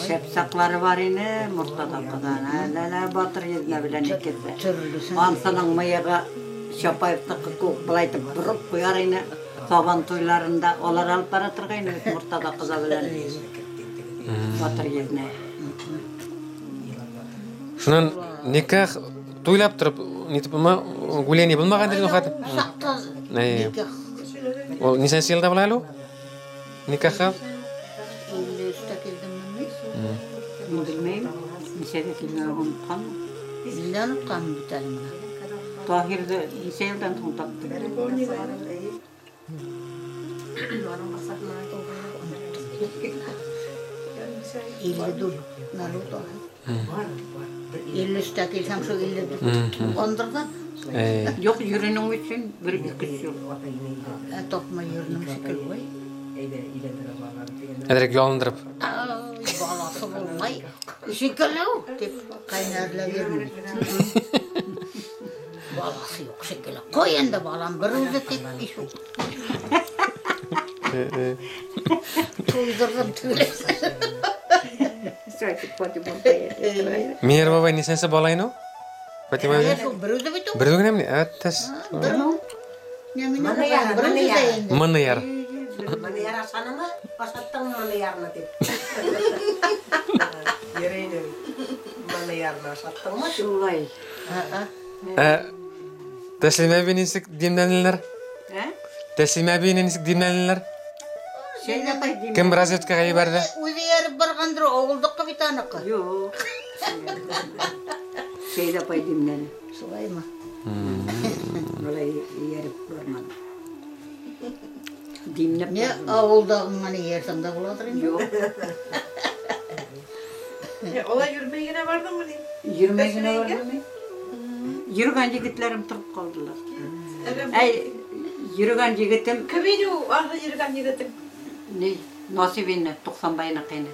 Шәп саҡлары бар ине Муртаза ҡоҙаның. Әллә батыр еҙнә белән икеҙе. Төрлөсен. Ансының мыйығы Чапаевтыҡы кеүек былай итеп бороп ҡуяр ине. Һабан туйларында улар алып бара торғайны бит Муртаза ҡоҙа белән батыр еҙнә. Шунан никах туйлап тороп, нитеп гуляние булмағандыр инде хат. Никах. Ул нисәнсе йылда була әле ул? Никахы? 53-тә килдемме мин? Мин белмәйем. Нисәгә килгәнен онотҡанмын. Мин дә онотҡанмын бит әле менә. Таһирҙы нисә йылдан һуң таптың? 54 налу Таһир. 53-тә килсәм, шул 54 ондырҙа. Юҡ, йөрөнөң бит һин бер ике йыл. Ә тапмай йөрөнөм шикелле. Әҙерәк ялындырып. Балаһы булмай шикелле ул, тип ҡайнарлап йөрөнөм. Балаһы юҡ шикелле. Ҡуй инде балам бер үҙе тип ишү. Туйҙырҙым түгел. Мейер бабай нисәнсе бала ине ул? Фатима әбей? Шул бер үҙе бит ул. Бер үҙе генәме ни? Әттәс. Бер ул. Бер үҙе дә инде. Мыны яр. Мыны яр ашанымы? Ашаттың мыны ярны тип. Йөрөйнө. Мыны ярны ашаттыңмы? Шулай. Тәслимә әбей нисек димләнеләр? Ә? Тәслимә әбейне нисек димләнеләр? Кем разведкаға ебәрҙе? Үҙе йәреп барғандыр, ауылдыҡы бит аныҡы. Юҡ. Сәйҙә апай димләне. Шулаймы? Былай йәреп барманы. Димләп. Не ауылдағыңа ни йәрсәң дә буладыр инде. Юҡ. Улай йөрөмәй генә барҙыңмы ни? Йөрөмәй генә барҙым. Йөрөгән егетләрем тороп ҡалдылар. Әй, йөрөгән егетем. Кем ине ул ахыр йөрөгән егетең? Ни, Насип ине, Туҡсанбайныҡы ине.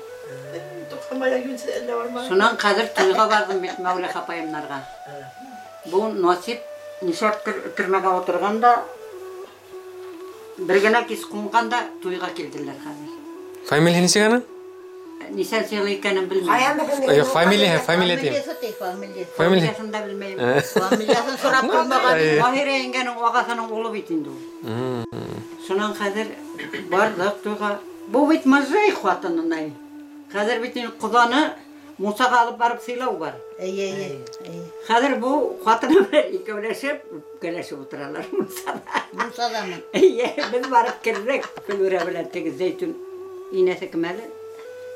Туҡсанбайҙа йүнсе әллә бармы? Шунан хәҙер туйға барҙым бит Мәүлә апайымдарға. Бу Насип нишләптер төрмәгә ултырған да, бер генә кис ҡунған да туйға килделәр хәҙер. Фамилияһы нисек аның? Нисәнсе йыл икәнен белмәйем. Юҡ, фамилияһы, фамилия тием. Фамилияһын да белмәйем. Фамилияһын һорап тормаған. Маһира еңгәнең ағаһының улы бит инде ул. Шунан хәҙер барҙыҡ туйға. Бу бит мажай ҡатынынай. Хәҙер бит инде ҡоҙаны Мусаға алып барып сыйлау бар. Эйе, эйе. Хәҙер бу ҡатыны менән икәүләшеп, үпкәләшеп ултыралар Мусала. Мусаламы? Эйе, беҙ барып керҙек. Флүрә белән теге Зәйтүн инәһе кем әле?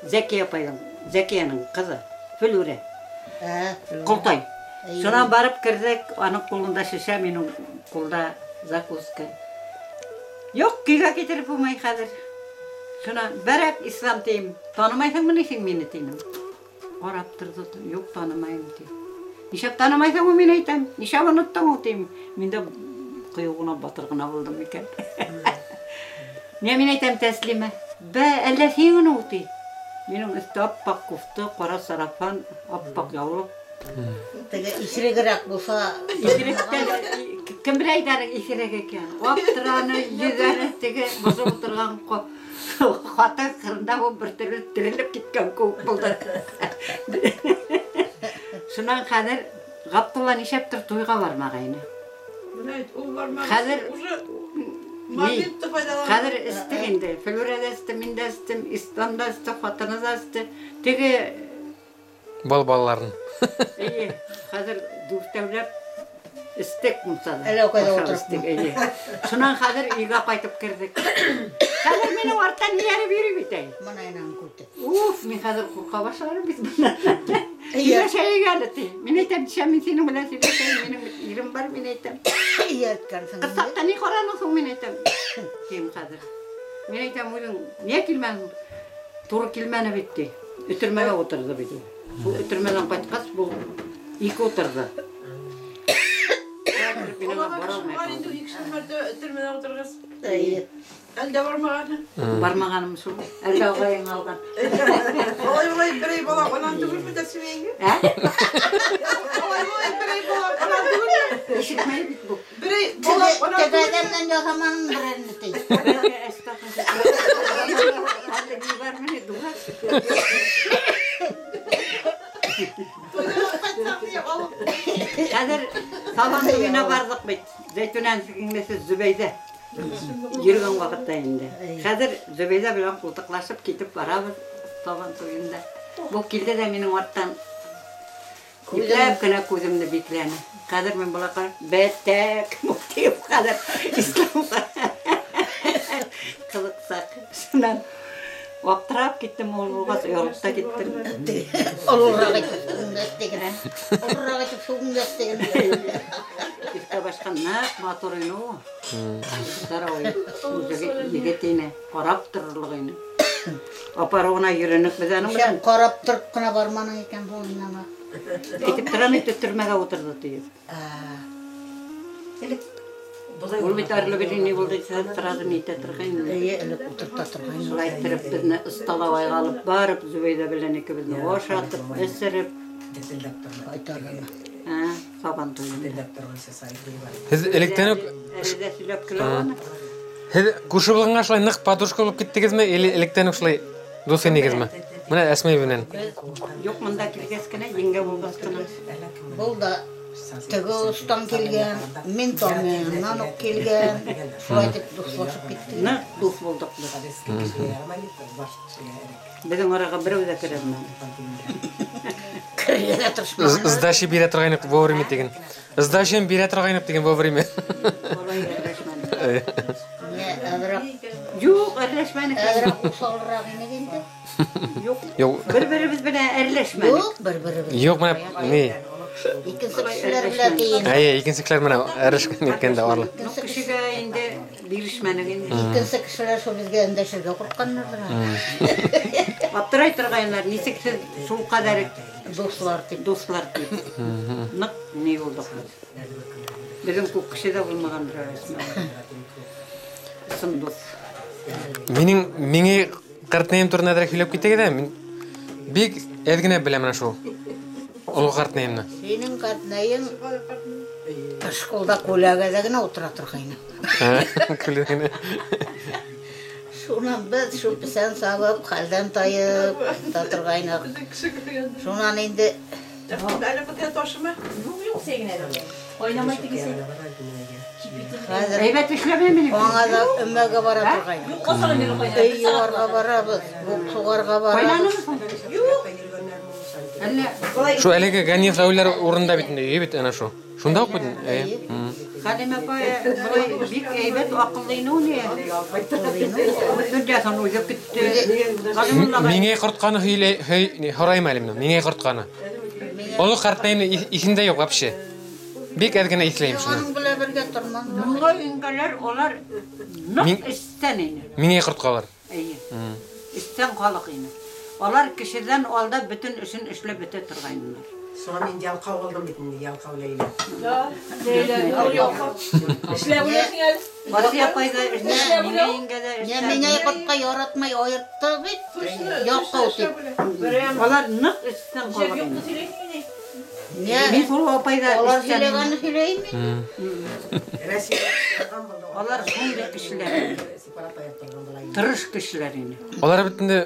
Зәкиә апайҙың, Зәкиәнең ҡыҙы Флүрә. Ҡолтай. Шунан барып керҙек, аның ҡулында шешә, минең ҡулда закуска. Юҡ, көйгә китереп булмай хәҙер. Шунан бәрәк Ислам тием, танымайһыңмы ни һин мине тинем. Ҡарап торҙо, юҡ, танымайым ти. Нишләп танымайһың ул, мин әйтәм, нишләп оноттоң ул тием. Мин дә ҡыйыу ғына, батыр ғына булдым икән. Ни мин әйтәм Тәслимә, бә, әллә һин генә ул ти. Минең өҫтә аппаҡ кофта, ҡара сарафан, аппаҡ яулыҡ. Теге иҫерегерәк булһа, иҫеректән кем белә әйтәр иҫерек икән. Аптыраны, йөҙәне теге боҙоп ултырған ҡатын ҡырында ул бер төрлө терелеп киткән кеүек булды. Шунан хәҙер Ғабдулла нишләптер туйға бармағайны. Ул бармаған. Хәҙер Моментты файҙалана. Хәҙер эстек инде. Флүрә ҙә эсте, мин дә эстем, Ислам да эсте, ҡатыны ҙа эсте. Теге Бал балаларын. Эйе, хәҙер дүртәүләп эстек мунсала. Әллә ҡайҙа Ашап ултырып. эстек, эйе. Шунан хәҙер өйгә ҡайтып керҙек. Хәҙер минең арттан эйәреп йөрөй бит әй. Мына инәң күте. Уф, мин хәҙер ҡурҡа башланым бит бынан. Һөйләшәйек әле ти. Мин әйтәм, төшәм, мин һинең белән һөйләшәйем, минең бит ирем бар, мин әйтәм. Эйәрткәнһең. Ҡыҙ ни ҡараның һуң, мин әйтәм. Тием хәҙер. Мин әйтәм, үҙең ниңә килмәнең? Тура килмәне бит ти. Өтөрмәгә ултырҙы бит ул. Шул өтөрмәнән ҡайтҡас, был ике ултырҙы. Уларға кеше бар инде, ике мәртәбә өтөрмәнә ултырғас. Эйе. Әлдә бармағаны? Бармағаным шул. Әлдә ағайың алған. Олай-олай берәй бала анан түгелме дә сөйәңе? Ә? Олай-олай берәй бала анан түгелме? Ишетмәй бит бу. Берәй бала анан түгелме? Тегәдәннән яһаманың берәрне ти. Әле ни бармы, дуга? Хәҙер Сабан туйына барҙыҡ бит. Зәйтүнәнең сеңлесе Зөбәйҙә. Йөрөгән ваҡытта инде. Хәҙер Зөбәйҙә белән ҡултыҡлашып китеп барабыҙ Сабан туйында. Был килде дә минең арттан ипләп кенә күҙемде бикләне. Хәҙер мин былаҡа бәтәк тип хәҙер исламға ҡылыҡсаҡ. Шунан аптырап киттем, ул булғас оялып та киттем. Олораҡ итеп һүгенгәс тиген. Олораҡ итеп һүгенгәс тиген. Иртә башҡа ныҡ матур ине ул. Здоровый. Егет ине, ҡарап торорлоҡ ине. Апарыуына йөрөнөк беҙ аның менән. Һин ҡарап тороп ҡына барманың икән был уйнама. Әйтеп торам инде, төрмәгә ултырҙы тиеп. Ул бит арлы-бирле ни булды тиһә, сразу ни итә торғайны. Эйе, элек ултырта торғайны. Шулай иттереп беҙҙе столовойға алып барып, Зөбәйҙә белән икебеҙҙе ашатып, эсереп ҡайтарҙы. Сабан туйында. Һеҙ электән үк Әле дә һөйләп көлә аны. Һеҙ күрше булғанға шулай ныҡ подружка булып киттегеҙме, или электән үк шулай дуҫ инегеҙме? Мына Әсмәй менән. Юҡ, мында килгәс кенә, еңгә булғас ҡына. Был да теге остан килгән, мин Томиянан уҡ килгән. Шулай итеп дуҫлашып киттек. Ныҡ дуҫ булдыҡ беҙ. Беҙҙең араға берәү ҙә керә алманы. Керергә лә тырышманы. Сдача бирә торғайныҡ вовремя тигән. Сдачаны бирә торғайныҡ тигән вовремя. Улай әрләшмәнек. Не, әҙерәк. Юҡ, әрләшмәнек. Әҙерәк уҫалыраҡ инек инде. Юҡ. Юҡ. Бер-беребеҙ менән әрләшмәнек. Юҡ, бер-беребеҙ. Юҡ, менә ни? Икенсе кешеләр белән тиен. Әйе, икенсе кешеләр менән әрләшкән икән дә арлы. Ну, кешегә инде бирешмәнек инде. Икенсе кешеләр шул беҙгә өндәшергә ҡурҡҡандарҙыр. Аптырай торғайнылар, нисек һеҙ шул ҡәҙәр дуҫлар тип. Дуҫлар тип. Ныҡ ни булдыҡ беҙ. Беҙҙең күп кеше ҙә булмағандыр Әсмә. Ысын дуҫ. Минең миңә ҡартнәйем турында әҙерәк һөйләп китәгеҙ ҙә, мин бик әҙ генә беләм менә шул. Оло ҡартнәйемде. Һинең ҡартнәйең школда күләгәҙә генә ултыра торғайны. Күләгәҙә генә. Шунан беҙ шул песән сабып, хәлдән тайып та торғайныҡ. Шунан инде Әле бөтә ташымы? Юҡ, юҡ, сәйгенә дә. Ҡайнамай тигеҙ. Хәҙер Әйбәт эшләмәйме ни? Аңа да өмәгә бара торғайныҡ. Юҡ, ҡасан мин ҡайнар. Өй йыуарға барабыҙ, буҡ суғарға барабыҙ. Юҡ. Әллә Шул әлеге Ганиев Рәүләр урында бит инде, өйө бит ана шул. Шунда уҡ бит. Әйе. Хәлимә апай былай бик әйбәт аҡыллы ине ул ни. Донъяһын уйҙап китте. Миңә ҡортҡаны һөйләй, һорайым әле мин. Миңә ҡортҡаны. Оло ҡартнәйемде иҫемдә юҡ вообще. Бик әҙ генә иҫләйем шуны. Аның белән бергә торманым. Миңә еңгәләр улар ныҡ эстән ине. Миңә ҡортҡалар. Эйе. Эстән халыҡ ине. Алар кешедән алда бөтөн эшен эшләп бөтә торғайнылар. Шуға мин ялҡау булдым бит инде, ялҡау Ләйлә. Ләйлә, ялҡау. Эшләп үләһең әле. Васия апай ҙа эшләп, миңә еңгә ҙә эшләп. Миңә ҡортҡа яратмай айыртты бит. Ялҡау тип. Алар ныҡ эстән халыҡ ине. Мин шул апай ҙа Алар эстән ине. һөйләгәнне һөйләйем мин. Алар шундай кешеләр. Тырыш кешеләр ине. Алар бит инде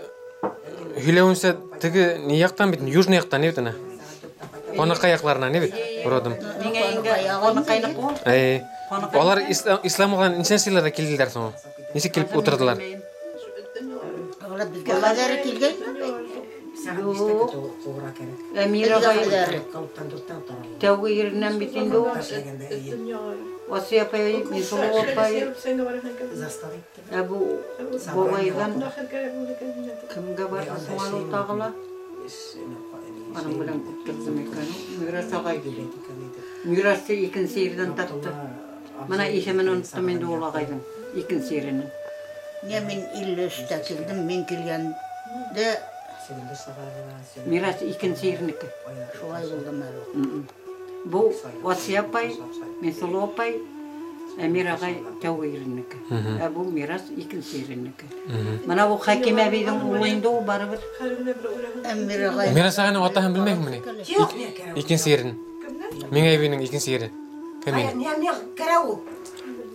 һөйләүенсә теге ни яҡтан бит, южный яҡтан ни бит ана. Ҡанаҡай яҡларынан ни бит, родом. Миңә еңгә ҡанаҡайныҡ ул. Әй. Алар исламға нисәнсе йылдарҙа килделәр һуң? Нисек килеп ултырҙылар? Алар беҙгә хәҙәре килгән. Юҡ. Әмир ағай тәүге еренән бит инде ул. Васия апай, Мисулу апай, ә бу бабайҙан кемгә барҙы һуң әле ул тағы ла? Аның белән күп торҙом икән ул. Мирас ағай. Мирасты икенсе ерҙән тапты. Мына исемен оноттом инде ул ағайҙың икенсе еренең. Не, мин 53-тә килдем, мин килгәндә Мирас икенсе еренеке. Шулай булдым әле. Бу Васия апай, Мисулу апай, Әмир ағай тәүге иренеке. Ә бу Мирас икенсе иренеке. Мына бу Хәким әбейҙең улы инде ул барыбер. Әмир ағай. Мирас ағайның атаһын белмәйһеңме ни? Икенсе ирен. Миңә әбейҙең икенсе ире. Кем ине? Ни кәрәк ул?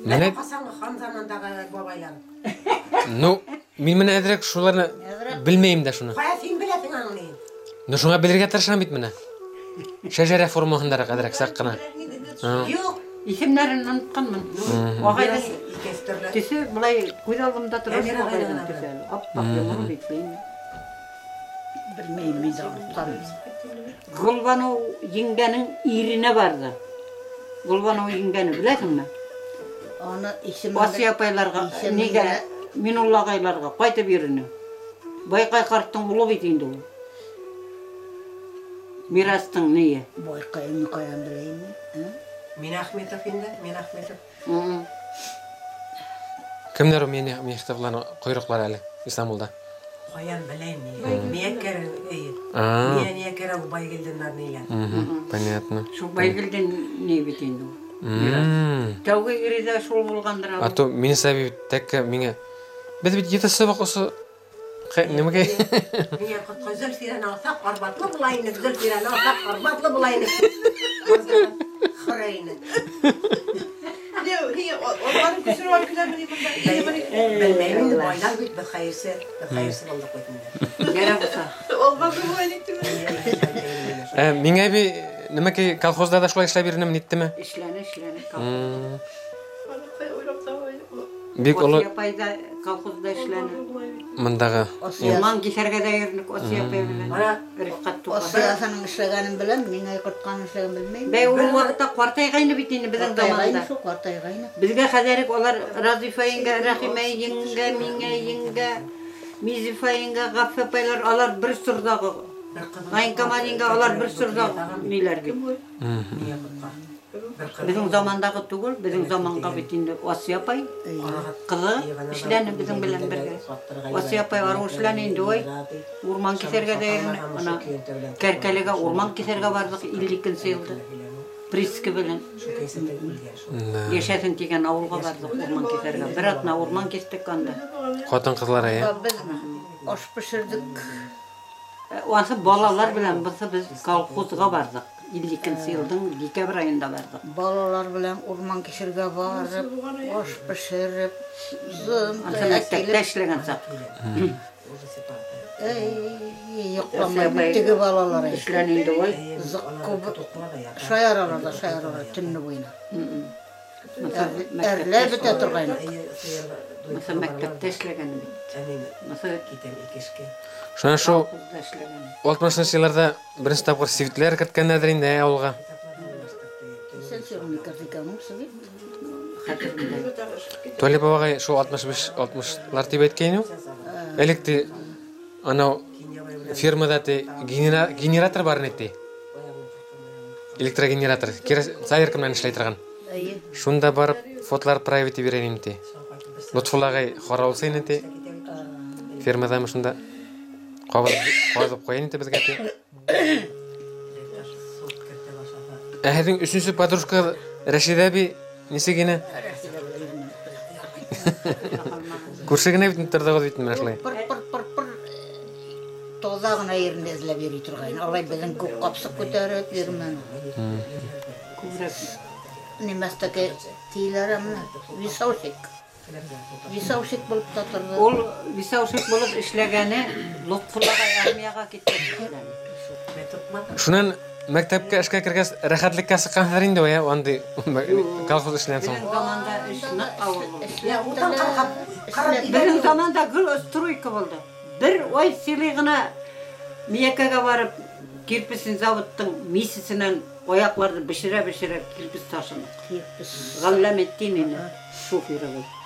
Менә ҡасанғы хан замандағы бабайлар. Ну, мин менә әҙерәк шуларны белмәйем дә шуны. Ҡая һин беләһең аны ни? Ну, шуңа белергә тырышам бит менә. Шәжәрә формаһындараҡ әҙерәк саҡ ҡына. Юҡ. Исемдәрен онотҡанмын. Ағайҙың төҫө былай күҙ алдымда тора шул ағайҙың төҫө. Аппаҡ йоморо битле ине. Белмәйем, мин дә онотҡанмын. Гөлбаныу еңгәнең иренә барҙы. Гөлбаныу еңгәне беләһеңме? Аны исемен Асия апайларға, нигә Минулла ағайларға ҡайтып йөрөнө. Байҡай ҡарттың улы бит инде ул. Мирастың ние? Байҡайны ҡаян беләйем? Мин Ахметов инде, Мин Ахметов. Кемдәр ул Мин Ахметовларның ҡойроҡлары әле Истанбулда? Ҡаян беләйем мин. Миңә кәрәк, эйе. Миңә кәрәк Байгилдиннар ниләр. Понятно. Шул Байгилдин ни бит инде ул. Тәүге ире дә шул булғандыр. А то мине сәбәп тәккә миңә беҙ бит ете сыбыҡ ошо нимәгә? Миңә ҡотҡа Зөлфирәне алһаҡ, арбатлы була инек, Зөлфирәне алһаҡ, арбатлы була инек. Хора ине. Белмәйем инде, байлар бит, беҙ хәйерсе, беҙ хәйерсе булдыҡ бит инде. Ярай булһа. Миңә би нимәкәй колхозда да шулай эшләп йөрөнөм, ниттеме? Эшләне, эшләне колхозда. Бик оло Асия апай да колхозда эшләне. Мындагы. Урман киҫәргә дә йөрөнөк Асия апай белән. Рифҡәт туған. Асияһының эшләгәнен беләм, миңә ҡортҡанын эшләгәнен белмәйем. Бәй, ул ваҡытта ҡартайғайны бит инде беҙҙең заманда. Шул ҡартайғайны. Беҙгә хәҙерек улар Разифа еңгә, Рәхимә еңгә, Миңә еңгә, Мизифа еңгә, Ғәффә апайлар, алар бер сорҙағы. Ғайынкамал еңгә, алар бер сорҙағы ниләр бит. Беҙҙең замандағы түгел, беҙҙең заманға бит инде Асия апай ҡыҙы эшләне беҙҙең белән бергә. Асия апай арыу эшләне инде, ой, урман киҫәргә дә йөрөнө. Ана Кәркәлегә урман киҫәргә барҙыҡ 52-нсе йылда. Приска белән. Йәшәһен тигән ауылға барҙыҡ урман киҫәргә. Бер аҙна урман киҫтек анда. Ҡатын-ҡыҙлар, әйе? Беҙ аш бешерҙек. Ансы балалар белән беҙ колхозға барҙыҡ. 52-нсе йылдың декабрь айында барҙыҡ. Балалар белән урман киҫергә барып, аш бешереп, зым, Ансы мәктәптә эшләгән саҡ. Эй, йоҡламай теге балалар. Эшләне инде ой. Зыҡ күп шаяралар да шаяралар төнө буйына. Әрләп бөтә торғайныҡ. Мыҫы мәктәптә эшләгән бит. Мыҫы Шунан шул 60-нчы йылларҙа беренсе тапҡыр сивитләр керткәндәрҙер инде ауылға. Талип ағай шул 65-60-лар тип әйткәйне ул. Элек ти анау фермада ти генератор бар ине ти. Электрогенератор. Сайырка менән эшләй торған. Шунда барып фотолар проявить итеп бирә инем ти. Лотфулла ағай ҡарауылсы ине ти. Фермадамы шунда ҡабыҙып ҡуя ине беҙгә ти. Ә һеҙҙең өсөнсө подружка Рәшиҙә әбей нисек ине? Күрше генә бит торҙоғоҙ бит менә шулай. Пыр-пыр-пыр-пыр таҙа ғына ерен эҙләп йөрөй торғайны. Алай беҙҙең күк ҡапсыҡ күтәреп йөрөмәне. Күберәк Нимәстәке тиеләр менә висаушик. Висаушик булып та торҙо. Ул висаушик булып эшләгәне Лотфулла ағай армияға киткәс эшләне. Шунан мәктәпкә эшкә кергәс рәхәтлеккә сыҡҡанһыҙҙыр инде, ә, андай колхоз эшенән һуң. Беҙҙең заманда эш ныҡ ауыр булды. Эшләп Беҙҙең заманда гел стройка булды. Бер ай силый ғына Миәкәгә барып кирпесен заводтың мисесенән аяҡларҙы бешерә-бешерә кирпес ташыныҡ. Ғәлләметдин ине шоферыбыҙ.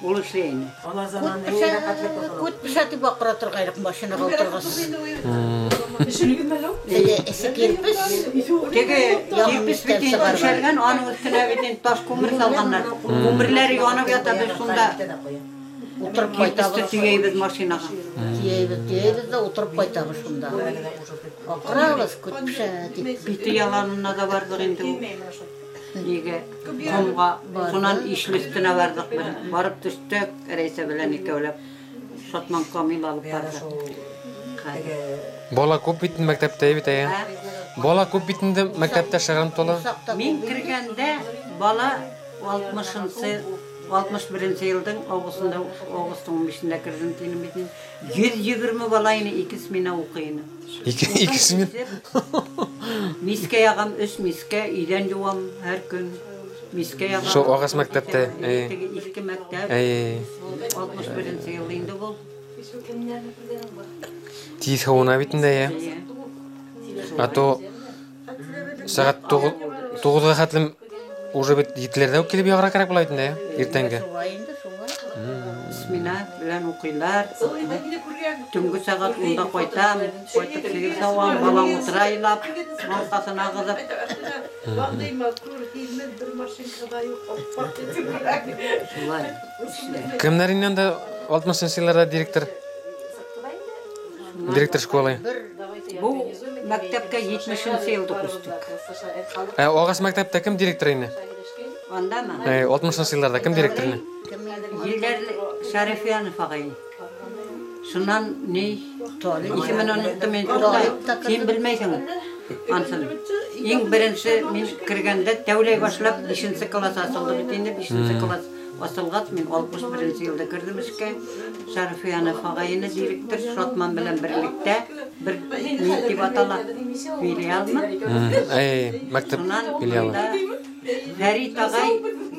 Ул эшләй ине. Күт пешә тип аҡыра торғайныҡ машинаға ултырғас. Теге эсе кирпес. Теге кирпес бит инде түшәлгән, аның өҫтөнә бит инде таш күмер салғандар. Күмерләре янып ята, беҙ шунда Ултырып кирпесте ҡайтабыҙ. төйәйбеҙ машинаға. Төйәйбеҙ, төйәйбеҙ ҙә ултырып ҡайтабыҙ шунда. Аҡырабыҙ, күт пешә тип. Бите яланына да барҙыҡ инде ул. Нигә? Комға. Шунан ишле өҫтөнә барҙыҡ. Барып төштөк, Рәйсә белән икәүләп. Шатман Камил алып барҙы. Бала күп бит мәктәптә бит әйе. Бала күп бит инде мәктәптә шыгрым тулы. Мин кергәндә бала 61 йылдың августында, августның 15-ндә керҙем тинем бит. 120 бала ине, 2 смена уҡый ине. 2 смена. Мискә яғам, 3 мискә, өйҙән юам һәр көн. Мискә яғам. Шул ағас мәктәптә. Теге иҫке мәктәп. 61 йыл инде был. Тиҙ һыуына бит инде, әйе. А то сәғәт 9-ға хәтлем уже бит 7-ләрҙә үк килеп яғырға кәрәк була бит инде, әйе, иртәнге. Смена белән уҡыйлар. Төнгө сәғәт 10-да ҡайтам, ҡайтып сигеҙ һауам, балам ултыра илап, маңҡасын ағыҙып. Шулай. Кемдәр инде анда 60-нчы йылларҙа директор? Директор школы. Бу мәктәпкә 70-нче йылда күстек. Ағас мәктәптә кем директор ине? Андамы? 60-нчы йылларҙа кем директор ине? Илдар Шәрифянов ағай. Шунан ни? Исемен оноттом мин. Һин белмәйһең. Ансын. Иң беренсе мин кергәндә тәүләй башлап 5-нче класс асылды бит инде, 5-нче класс асылғас мин 61-нче йылда керҙем эшкә. Шәрифянов ағайны директор Шатман белән берлектә бер ни тип атала? Филиалмы? Әй, мәктәп филиалы. Фәрит ағай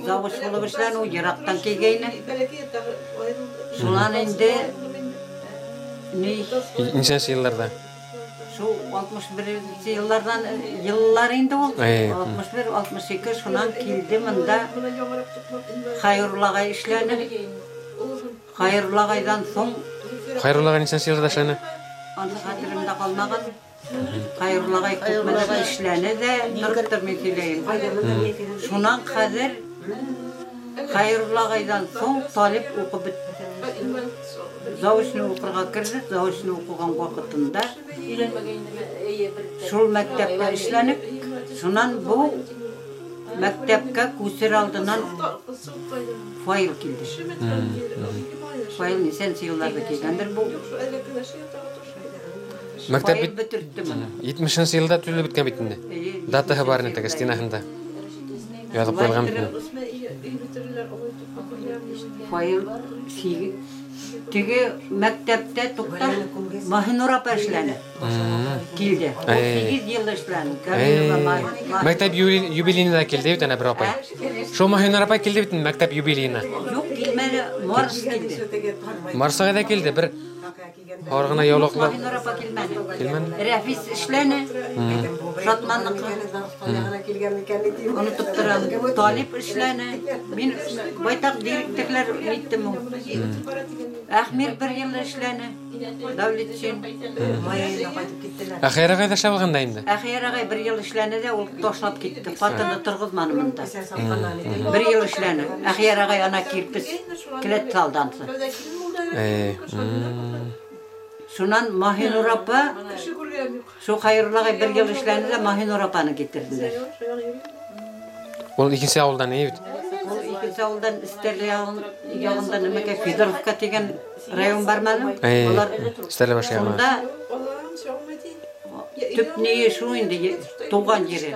завуч булып эшләне, ул йыраҡтан килгәйне. Шунан инде ни? Нисәнсе йылларҙа? Шул 61-нче йылларҙан йыллар инде ул. 61, 62 шунан килде мында Хайрулла ағай эшләне. Хайрулла ағайҙан һуң Хайрулла ағай нисәнсе йылда эшләне? Аны хәтеремдә ҡалмаған. Хайрулла ағай күпмелер эшләне ҙә, тороп мин һөйләйем. Шунан хәҙер Хайрулла ағайҙан һуң Талип уҡып бөттө. Заочный уҡырға керҙе, заочный уҡыған ваҡытында шул мәктәптә эшләнек. Шунан был мәктәпкә күсер алдынан файл килде. Файл нисәнсе йылларҙа килгәндер был. Мәктәп Файл бөтөрттө моны. 70-нче йылда төҙөлөп бөткән бит инде. Датаһы бар инде теге стенаһында. Яҙып ҡуйылған бит инде. Файл теге мәктәптә туҡтап Маһинур апа эшләне. Килде. Ул 8 йыл эшләне. Мәктәп юбилейына да килде бит әнә бер апай. Шул Маһинур апай килде бит мәктәп юбилейына. Юҡ, килмәне, Марс килде. Марс ағай да килде, бер ауыр ғына яулыҡлы. Маһинур апа килмәне. Килмәне. Рәфис эшләне. Шатманныҡы. Онотоп торам. Талип эшләне. Мин байтаҡ директорлар ниттем ул. Әхмир бер йыл эшләне. Дәүләтшин. Әхәйр ағай ҙа эшләп алған да инде. Әхәйр ағай бер йыл эшләне ҙә ул ташлап китте. Ҡатыны торғоҙманы бында. Бер йыл эшләне. Әхәйр ағай ана кирпес келәт салды ансы. Шунан Маһинур апа, шул Хайрулла ағай бер йыл эшләне ҙә Маһинур апаны китерҙеләр. Ул икенсе ауылдан, эйе бит? Ул икенсе ауылдан, Стәрле яғында нәмәкәй Федоровка тигән район бармы әле? Улар Стәрлебаш яғында. Шунда төп ние шул инде, тыуған ере.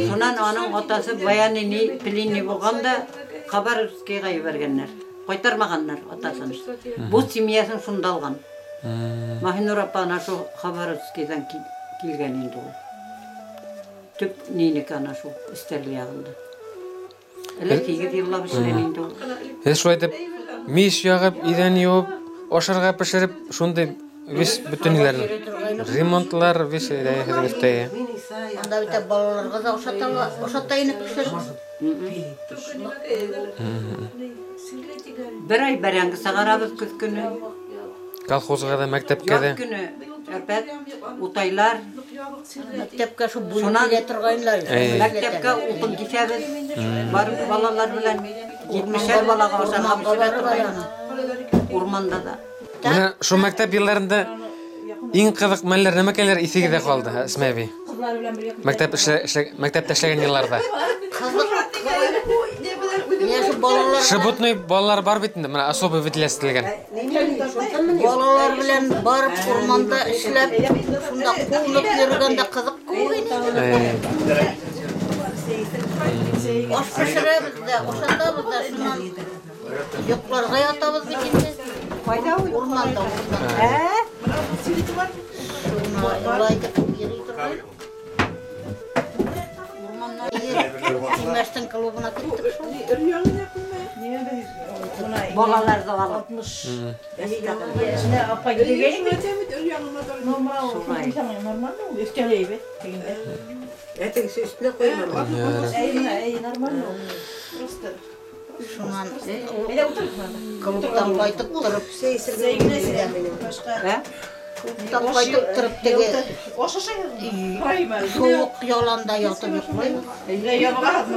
Шунан аның атасы военный ни, пленный булған да Хабаровскийға ебәргәннәр. Ҡайтармағаннар атасын. Бу семьясын шунда алған. Маһинур апа ана шул Хабаровскийҙан килгән инде ул. Төп нинеке ана шул Стәрле яғында. Әле 8 йыллап эшләне инде ул. Һеҙ шулай итеп мич яғып, иҙән йыуып, ашарға бешереп, шундай весь бөтөн ниләрне. Ремонтлар весь һеҙҙең өҫтә. Анда бит балаларға ҙа ашата инек кешеләр. Бер ай бәрәңге сығарабыҙ көҙ көнө. Колхозға ҙа, мәктәпкә ҙә. Яҙ көнө әпәт утайлар. Мәктәпкә шул бүлеп Шунан килә торғайнылар. Мәктәпкә утын киҫәбеҙ. Барып балалар белән 70-әр балаға ашарға бешерә торғайны. Урманда да. Менә шул мәктәп йылларында иң ҡыҙыҡ мәлләр нәмәкәйләр иҫегеҙҙә ҡалды, Әсмә әбей? Мәктәптә эшләгән йылларҙа. Шебутный балалар бар бит инде, менә особый выделястелгән. Балалар белән барып урманда эшләп, шунда куынып йөргәндә кызык күп ине. Аш пешерәбез дә, ашатабыз да, шуннан йокларга ятабыз бит инде. Кайда ул? Урманда, урманда. Ә? Шулай итеп йөри торган. Урманнан Киңәштең клубына киттек шул. Балалар да алып. Шуннан клубтан кайтып торып, клубтан кайтып торып теге суык яланда ятып йоклыйм.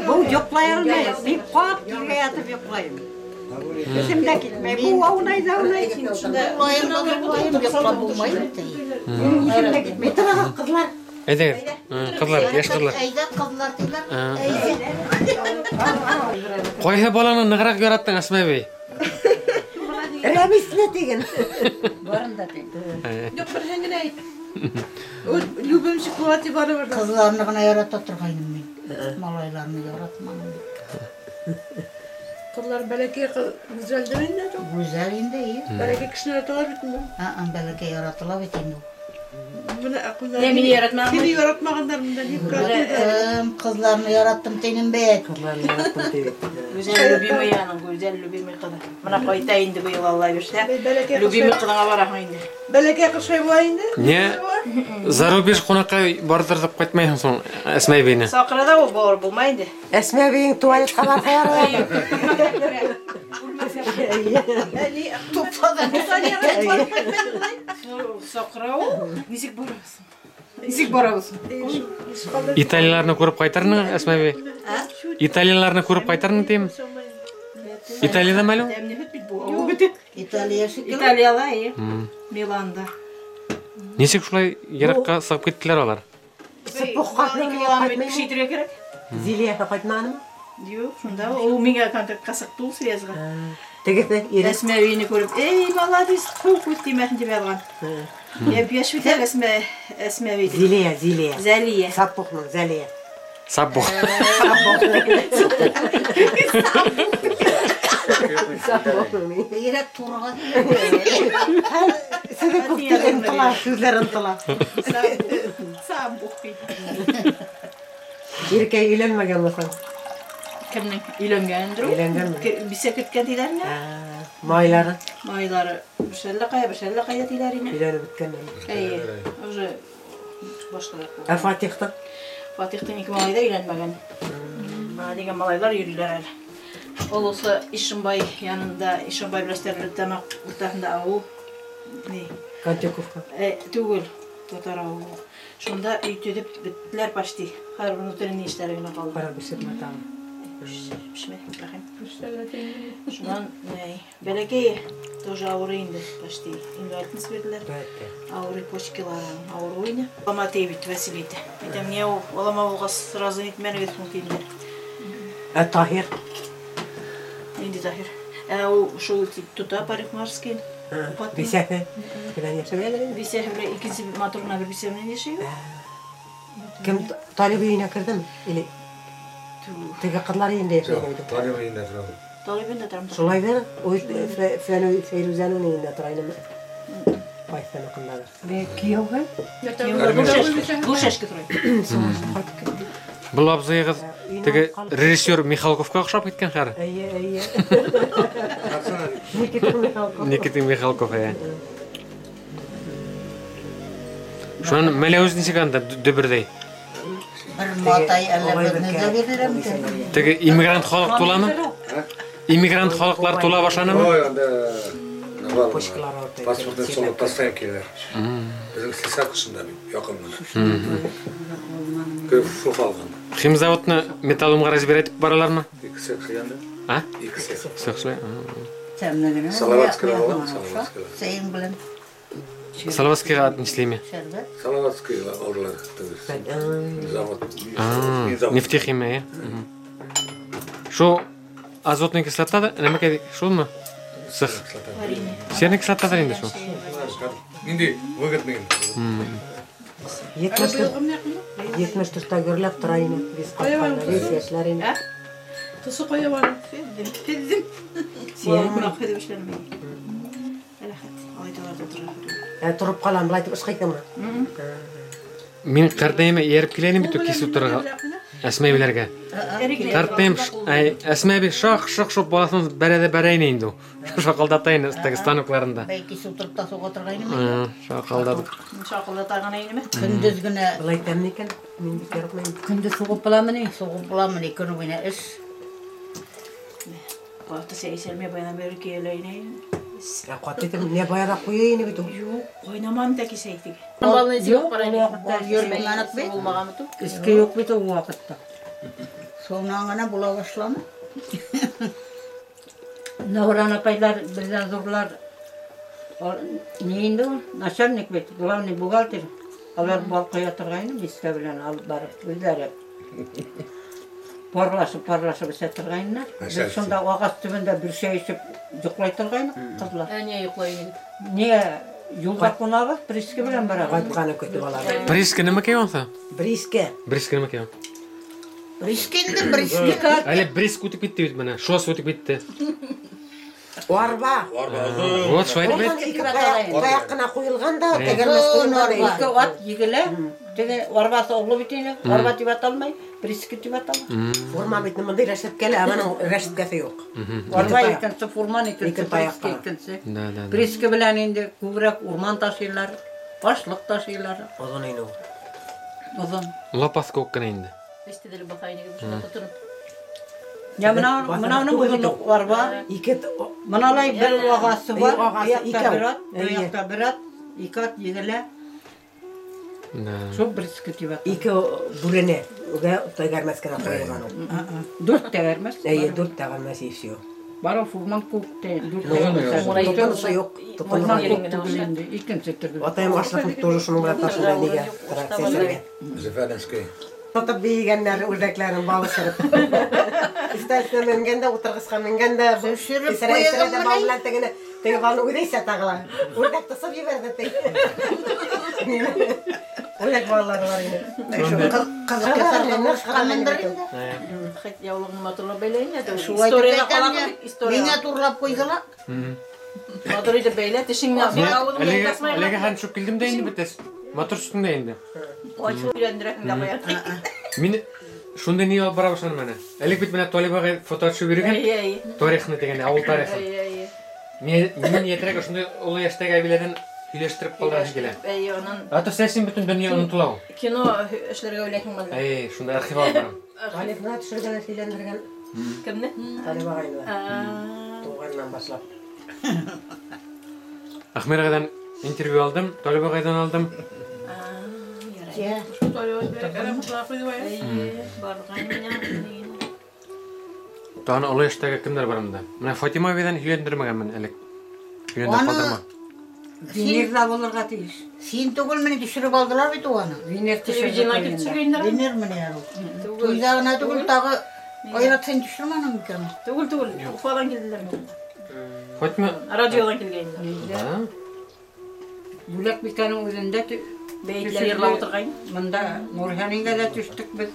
Бу йоклай алмый. Мин кап җиргә ятып йоклыйм. Исем дә китмәй. Бу аунай да аунай. Йоклыйм да йоклыйм, йоклап булмый бит. Исем дә китмәй. Утырыгыз, кызлар. Әйдәгез, кызлар, яшь кызлар. Әйдә, кызлар диләр. Кайсы баланы ныграк яраттың, Әсма әби? Рәмисне диген. Барын да диген. Юк, берһен генә әйт. Любимчик була дип барыбер. Кызларны гына ярата торгайным мин. Малайларны яратмадым бит. Кызлар бәләкәй гүзәлдер инде. Гүзәл инде, ие. Бәләкәй кешене яраталар бит инде. Бәләкәй яратыла бит инде. Мине яратмаган. Сине яратмаганнар монда дип Кызларны яраттым динем бит. Кызларны яраттым дип. Гүзәл любимый аның, Гүзәл любимый кызы. Менә кайта инде быел Алла бирсә. Любимый кызыңа барасың инде. Бәләкәй кыз була инде. Не зарубеж кунакка бардырып кайтмайсың соң Әсма әбине? Сакыра да ул бар булмай инде. Әсма әбиең туалетка барса ярар. Сакыра ул. Ничек барабыз? Ничек барабыз? Италияларны күреп кайтырның, Әсма әби? Италияларны күреп кайтырның дим. Италиядә мәле? Италия шикелле. Италияла, е. Миланда. Ничек шулай еракка сыгып киттеләр алар? Кеше кирәк. Зилия кайтмадымы? Юк, шунда ул миңа контрактка сыкты ул связьга. Тегесе ире. Әсма әбине күреп, "Эй, молодец, фу, күз тимәсен" дип язган. Япь-яшь бит әле Әсма әби. Зилия, Зилия. Зәлия. Саппухның Зәлия. Саппух. Бигрәк турыга. Сезе күп тел ынтыла, сүзләр ынтыла. Саппух. Иркәй өйләнмәгәнме соң? Кемнең өйләнгәндер ул? Өйләнгәнме? Бисә көткән диләрме? Майлары. Майлары бишәллә кая, бишәллә кая диләр ине. Өйләнеп беткәннәр. Әйе, уже башкалар. Ә Фатихтың? Фатихтың ике малай да өйләнмәгән. Менә дигән малайлар йөриләр әле. Олысы Ишембай янында, Ишембай белән Стәрлетамак уртасында авыл. Ни? Кантюковка. Түгел, татар авылы. Шунда өй төзеп беттеләр почти. Хәзер внутренний эшләре генә калды. Кара пешермә тагын. Пешмә, рәхим. Шуннан, бәләкәй тоже авырый инде почти. Инвалидность бирделәр. Авырый почкалары, авыру инде. Алама тей бит, Василий әйтә. Әйтәм, не ул, алама булгач сразу нитмәнегез соң диләр. Ә Таһир? Инде Таһир. Ә ул шул тота парикмахерский. Бисәһе белән яшәмәйләр инде. Бисәһе белән икенче матурына бер бисә белән яши. Кем Талиб өенә кердеме? Или теге кызлар өендә яшәй иде? Талиб өендә торам. Талиб өендә торам. Шулай да, ул Фәйрүзәнең өендә тора инде. Кайсыныкындадыр? Кияүгә? Бу шәшке тора. Был абзыйыгыз теге режиссер Михалковка охшап киткән хәр. Әйе, әйе. Никита Михалков. Никита Михалков, әйе. Шунан Мәләүз ничек анда дөбердәй? Бер матай әллә берне дә биреләме? Теге иммигрант халык туламы? Иммигрант халыклар тула башланымы? Ой, анда паспортны солып постоянно киләләр. Безнең сельсовет кышында бит, якын гына. Күп шуф алган. Химзаводны металлумга разбирать итеп баралармы? Ике цех янда. А? Ике цех. Цех шулай. Тәмле генә. Салаватскийга алган, Салаватскийга. Сәйен белән. Салаватскийга отнеслиме? Шәрбәт. Салаватскийга алдылар. Завод. Нефтехимия. Шул азотный кислота да, нәмәкәй шулмы? Сых. Серный кислоталар инде шул. Инде выгодный. 74-тә гөрләп тора ине. Без кайтканда, без яшьләр ине. Тусы кая бар? Феддим. Торып калам, былай итеп ышкыйтыңмы? Мин картайым ияреп киләйем бит кисеп торырга. Әсмә әбиләргә. Картайым, Әсмә әби шак-шок баласын бәрә дә бәрә ине инде. Шакылдата ине теге станокларында. Бәй кисеп торып та суга торгайнымы? Шакылдатып. Шакылдата гына инеме? Көндез генә. Былай тәмле икән. Мин бик яратмыйм. Көндез сугып буламыни? Сугып буламыни? Көн буена эш. Каты сәйсәлмә баядан бери килә ине. Я каты итеп, не баяда куя ине бит ул. Юк, кайнамам да кисә итек. Юк, иске юк бит ул вакытта. Соңнан гына була башланы. Науран апайлар, бездән зурлар. Ни инде ул? Начальник бит, главный бухгалтер. Алар бал куя торгайны, мискә белән алып барып, үзләре. Парлашып эчә торгайнылар. Без шунда агач төбендә бер чәй эчеп йоклай торгайнык, кызлар. Ә не йоклай инде? Не, юлга кунабыз, прискә белән барабыз. Кайтканы көтеп алабыз. Прискә нәмәкәй ансы? Брискә. Брискә нәмәкәй? Брискә инде, брискә. Әле бриск үтеп китте бит менә, шос үтеп китте. Арба. Вот шулай бит. Таяк кына куелган да, тәгәрмәс куелган. Ике ат егелә, теге арбасы олы бит инде, арба дип аталмай, брискә дип атала. Форма бит мондай рәшәткәле, ә моның рәшәткәсе юк. Арба икенче, фурман икенче, брискә икенче. Брискә белән инде күбрәк урман ташыйлар, ашлык ташыйлар. Озын инде ул. Озын. Лапас күк кенә инде. Бестедер бакайны шунда котырып. Я менә моның озынлык арба. Ике Моналай бер агасы бар, ике бер ат, бер якта бер ат, ике ат егелә. Шул брискә дип атала. Ике бүрәнә, үгә тәгәрмәс кенә куелган ул. Дүрт тәгәрмәс. Әйе, дүрт тәгәрмәс и всё. Бары фурман күк тә, дүрт тәгәрмәс. Тотынышы юк, Фурман күк түгел инде, икенче төрле. Атаем ашлыкны тоже шуның белән ташыды нигә? Сәсәргә. Зөфәрнскәй. Тотып бейгәннәр, үрдәкләрен балы шырып. Өстәлсенә менгән дә, утыргычка менгән дә, Шырып исерә дә бал белән тегене, теге балны үҙе тагыла. Үрдәк тысып ебәрҙе ти. Үрдәк балалары бар ине. Кызык ясарга булышканмындыр инде. Хәт яулыгын матурлап бәйләйен дә. Шулай Историяга кала бит, история. Миңа турлап куйдылар. Матур итеп бәйлә, тешеңне авызыңны тасмай. Әлегә һәм шуп килдем дә инде битәс. Матур төштең дә инде. Кайчы өйләндерәсең дә куя. Мин шунда ни алып бара башланым әнә. Элек бит менә Талип агай фото төшеп йөргән. Тарихны дигән, авыл тарихын. Мин ниятергә шундай олы яшьтәге әбиләрдән һөйләштереп калдырасы килә. Әйе, анан Ә то сәсин бөтен дөнья онытыла ул. Кино эшләргә уйлайсың монда. Әй, шунда архив алып барам. Талипны төшергән, сөйләндергән. Кемне? Талип агайны. Туганнан башлап. Ахмер агайдан интервью алдым, Талип агайдан алдым. Тагын олы яшьтәге кемнәр бар монда? Менә Фатима әбидән һөйләндермәгәнмен элек. Һөйләндереп калдырма. Венер дә булырга тиеш. Син түгел мине төшереп алдылар бит аны. Венер төшерде. Венер менә ул. Туйда гына түгел, тагы Айрат син төшермәдең микән? Түгел, түгел. Уфадан килделәр. Фатима радиодан килгән. Бүләк бикәнең үзендә бәйтләр йырлап утырган. Монда Нурһанигә дә төштек без.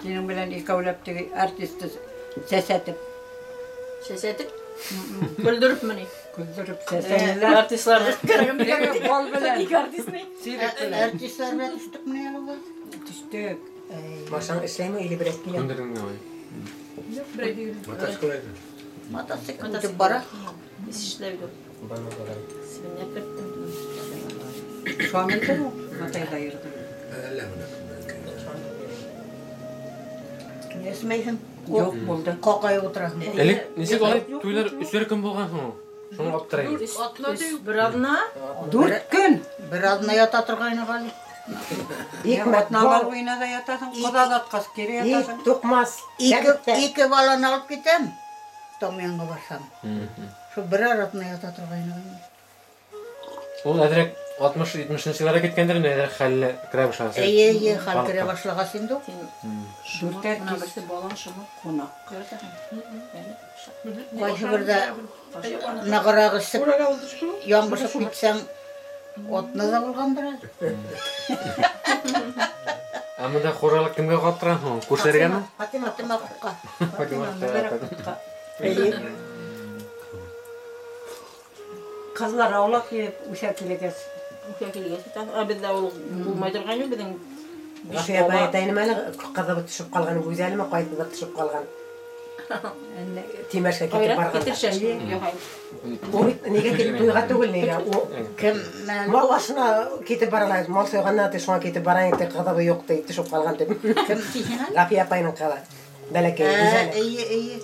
Синең белән икәүләп теге артисты сәсәтеп. Сәсәтеп? Көлдереп мени? Көлдереп сәсәниләр. Артистлар бал белән. Ике артистны. Артистлар белән төштек мени әле без? Төштек. Башың эшләйме или бераз килә? Көндердең ой. Юк, берәй түгел. Мотоцикл әйдә. Мотоцикл үтеп бара. Эшләп йөр. Свинья керттем. Шамилдер ул, Матайда йөрде. Әллә менә. Эсмәйсең. Юк булды. Какай утырасың. Элек ничек алай туйлар өчәр көн булган соң ул? Шуны аптырайм. Бер атна. Дүрт көн. Бер атна ята торгайны Гали. Ике атналар буена да ятасың, кода заткас кире ятасың. Тукмас. Ике баланы алып китәм. Томянга барсам. Шул бер атна ята торгайны. Ул әҙерәк 60-70 йылларға киткәндер инде, әҙерәк хәлле керә башлағас. Эйе, эйе, хәл керә башлағас инде ул. Дүртәр кис ҡунаҡ. Ҡайһы берҙә нығыраҡ эсеп, яңғышып китсәң, атна ҙа булғандыр әле. Ә бында хужалыҡ кемгә ҡалып тора һуң? Күршеләргәме? Фатима ҡотҡа. Фатима ҡотҡа. Эйе. Ҡыҙлар аулаҡ йөрөп үҫә килгәс. Үҫә килгәс. Ә беҙҙә ул булмай торған юҡ, беҙҙең Шуя әйтәйем әле, ҡыҙы төшөп ҡалған, Гүзәлме ҡайҙалыр төшөп ҡалған. Тимәшкә китеп барған. Ул бит нигә китеп туйға түгел, нигә? Ул кем мал ашына китеп баралар, мал сойғаннан ти шуңа китеп бара инде, ҡыҙы юҡ ти, төшөп ҡалған дип. Кем тиһең әле? Ғәфиә апайның ҡыҙы. Бәләкәй Гүзәл. Эйе, эйе.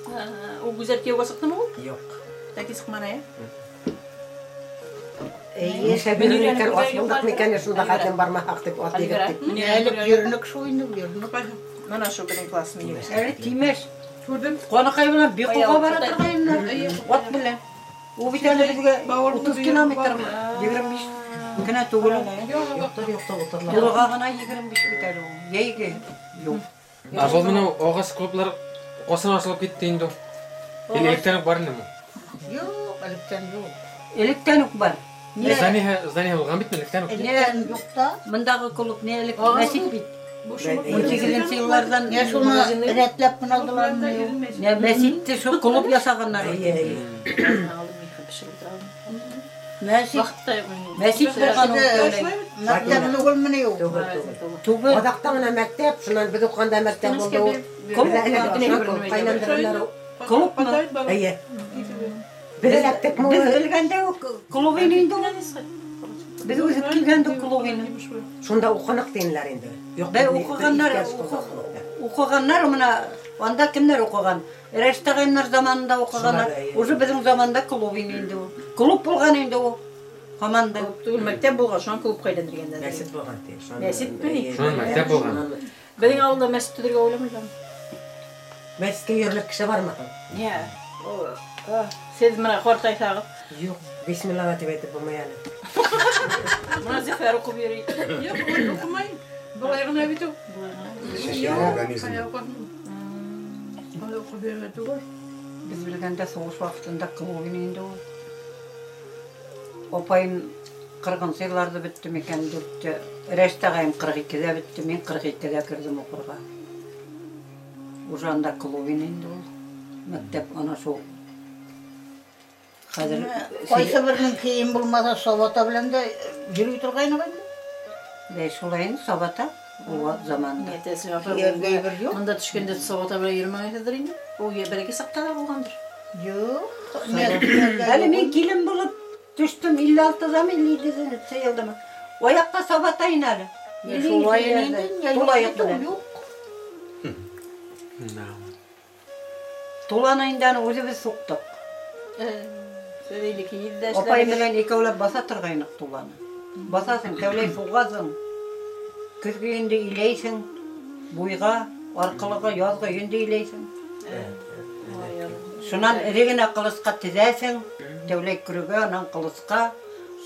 Ул Гүзәл кейәүгә сыҡтымы ул? Юҡ. Тәки сыҡманы, ә? Эйе, Мин икән, ат булдыҡ микән, шунда хәтлем бармаһаҡ дип ат егеп дип. Әле йөрөнөк шул инде, йөрөнөк. Мына шул беҙҙең класс мине. Әле Тимәш. Күрҙем. Ҡанаҡай менән Бикуға бара торғайнылар. Ат белән. Ул бит әле беҙгә 30 километр, 25 кенә түгел. Юҡтыр, юҡтыр, утырлар. Юлға ғына 25 бит әле ул. Йәйге юл. Ә был менән ағас клублар ҡасан асылып китте инде? Или электән үк бар инеме? Юҡ, электән юҡ. Электән үк бар. Здание булған бит электән үк. Электән юҡ та. Бындағы клуб не элек мәсет бит. 18 йылларҙан Не шуны рәтләп кенә алдылармы? Не мәсетте шул клуб яһағаннар. Эйе, эйе. Мәсет. Мәсет булған ул. Мәктәп түгелме ни ул? Түгел, түгел. Түгел. Аҙаҡта ғына мәктәп, шунан беҙ уҡығанда мәктәп булды ул. Ҡайнандыралар. Клубмы? Эйе. Беҙ эләктекме? Беҙ белгәндә үк клуб ине инде ул. Беҙ үҙек килгәндә клуб ине. Шунда уҡыныҡ тинеләр инде. Юҡ, Беҙ уҡығандар, уҡығандар мына анда кемдәр уҡыған? Рәштәғайнар заманында уҡығандар. Уже беҙҙең заманда клуб ине инде ул. Клуб булған инде ул. Һаман да. Клуб түгел, мәктәп булған, шунан клубҡа әйләндергәндәр. Мәсет булған ти. Мәсетме ни? Шунан мәктәп булған. Беҙҙең ауылда мәсет төҙөргә уйламайҙар. Мәсеткә йөрөрлөк кеше бармы? Йә. Һеҙ мына ҡартайһағыҙ. Юҡ, бисмилла тип әйтеп булмай әле. Мына Зөфәр уҡып йөрөй. Юҡ, уҡымайым. Былай ғына бит ул. Организм. Былай уҡып йөрөгән түгел. Беҙ белгәндә һуғыш ваҡытында клуб ине инде ул. Апайым 40-нсы йылларҙа бөттө микән, дүрттә. Рәшит ағайым 42-ҙә бөттө, мин 42-ҙә керҙем уҡырға. Уже анда клуб ине инде ул. Мәктәп ана шул. Хәҙер Ҡайһы беренең кейем булмаһа, сабата белән дә йөрөй торғайны инде. Бәй, шулай инде, сабата ул заманда. Юҡ. Мында төшкәндә сабата белән йөрөмәгәнһеҙҙер инде. Ул бәләкәй саҡта ла булғандыр. Юҡ. Әле мин килен булып төштөм 56-дамы, 57-нсе йылдамы. Аяҡта сабата ине әле. Шулай инде, Тулайыҡ белән. юҡ. Туланы инде аны үҙебеҙ һуҡтыҡ. Апайым менән икәүләп баҫа торғайныҡ туланы. Баҫаһың, тәүләй һуғаһың. Көҙгө инде иләйһең, буйға, арҡылыға, яҙғы инде иләйһең. Шунан эре генә ҡылысҡа теҙәһең, тәүләй көрөгә, анан ҡылысҡа,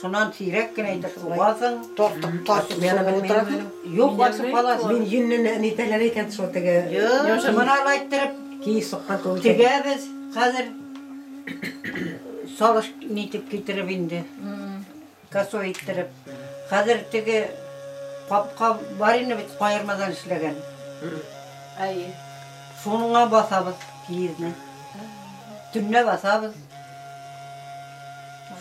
шунан һирәк кенә итеп һуғаһың. Тартып, тартып ултыраһың. Юҡ, асып ҡалаһың. Мин йөннән нитәләр икән шул теге. Юҡ, мына алай иттереп Кейес соҡҡан кеүек. тегәбеҙ хәҙер. Салыш нитеп китереп инде. Косой иттереп. Хәҙер теге ҡапҡа бар ине бит, ҡайырмаҙан эшләгән. Әйе. Шуныңа баҫабыҙ кейеҙне. Төнлә баҫабыҙ.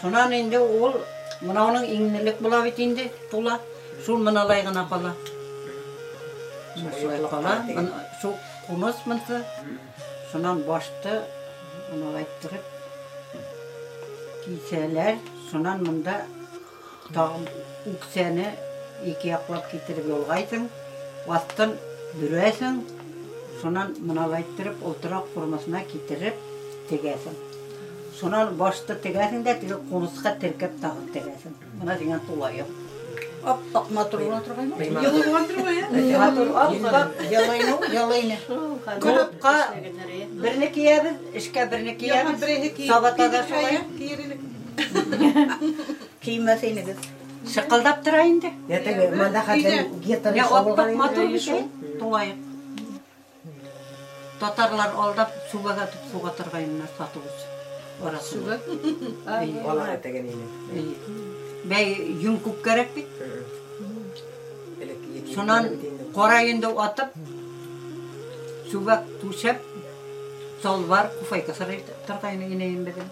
Шунан инде ул мына уның иңнелек була бит инде, тула. Шул мыналай ғына ҡала. Шулай ҡала. Шул ҡуныс мынсы. Шунан башты мыналай иттереп кисәләр. Шунан мында тағын үксәне ике яҡлап китереп ялғайһың, аҫтын бөрәһең, шунан мыналай иттереп олтораҡ формасына китереп тегәһең. Шунан башты тегәһең дә теге ҡунысҡа теркәп тағын тегәһең. Бына тигән тулайыҡ. Аппаҡ матур була торғайны. Йылы булғандыр ғой, ә? Матур, аппаҡ. Йылыйны, йылыйны. Клубҡа берне кейәбеҙ, эшкә берне кейәбеҙ. Сабата да шулай. Кеймәҫ инегеҙ. Шыҡылдап тора инде. Я теге мында хәтле гетер Я аппаҡ матур бит, тулайыҡ. Татарлар алдап сүбәк атып суға торғайнылар сатыу өсөн. Араһында. Сүбәк? Алар теген ине. Бәй йөн күп кәрәк бит. Шунан ҡара йөндө атып, сүбәк түшәп, салбар, куфайка сырай торғайны инәйем беҙҙең.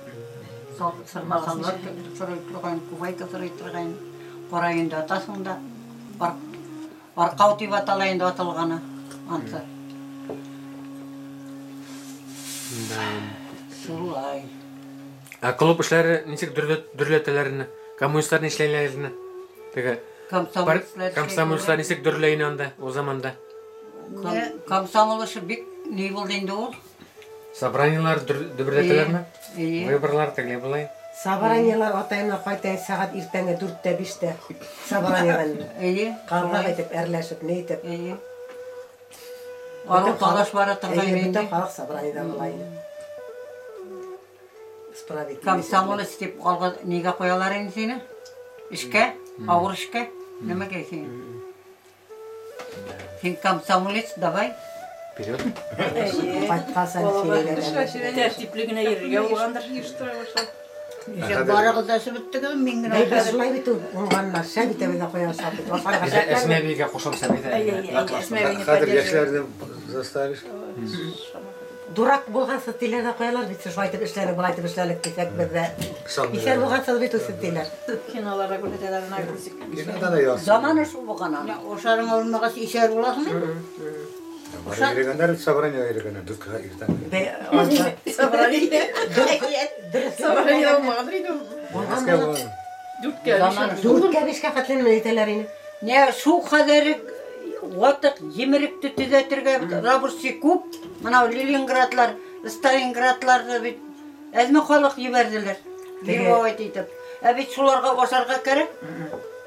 Сырма салбар сырай торғайны, куфайка сырай торғайны. Ҡара йөндө атаһың да, арҡау тип атала инде аталғаны. Ансы. Шулай. Ә клуб эшләре нисек дөрләтәләр ине? Коммунистлар ни эшләйләр ине? Теге комсомолецлар нисек дөрләй ине анда, ул заманда? Комсомол эше бик ни булды инде ул? Собраниелар дөрләтәләрме? Выборлар тегеләй былай. Собраниелар атайымла ҡайтайын сәғәт иртәнге 4-тә 5-тә. Собраниедан. Эйе. Ҡарға итеп, әрләшеп, ни итеп. Эйе. Арыу талаш бара торғайны инде. Бөтә халыҡ собраниеда була ине. Комсомолец тип алға нигә ҡуялар инде һине? Эшкә, ауыр эшкә, нимәгә һин? Һин комсомолец, давай. Вперед. Ҡайтҡасан һинеләр. Тәртипле генә йөрергә булғандыр. Барығыҙ да эсеп бөттөгөҙ, мин генә. Беҙ шулай бит ул, уңғанлар, шәп итә беҙҙә ҡояш сатып. Әсмә әбейгә ҡушылса бит. Хәҙер йәшләрҙе заставишь. Дурак булған сытиләр ҙә ҡуялар бит, шулай итеп эшләнек, былай итеп эшләнек тисәк беҙҙә. Иҫәр булған сыт бит ул сытиләр. Киноларҙа күрһәтәләр, наркотик. Кинода ла яҡшы. Заманы шул булған аны. Ашарың алмағас иҫәр булаһың инде. Йөрөгәндәр собрание йөрөгәндәр, дүрткә иртән. Собрание. Собрание булмағандыр инде. Дүрткә. Дүрткә бишкә хәтле нимә әйтәләр ине? Не, шул хәҙәр ватыҡ емеректе төҙәтергә рабочий күп. Мына Ленинградлар, Сталинградларҙы бит әҙме халыҡ ебәрҙеләр. Вербовать итеп. Ә бит шуларға ашарға кәрәк.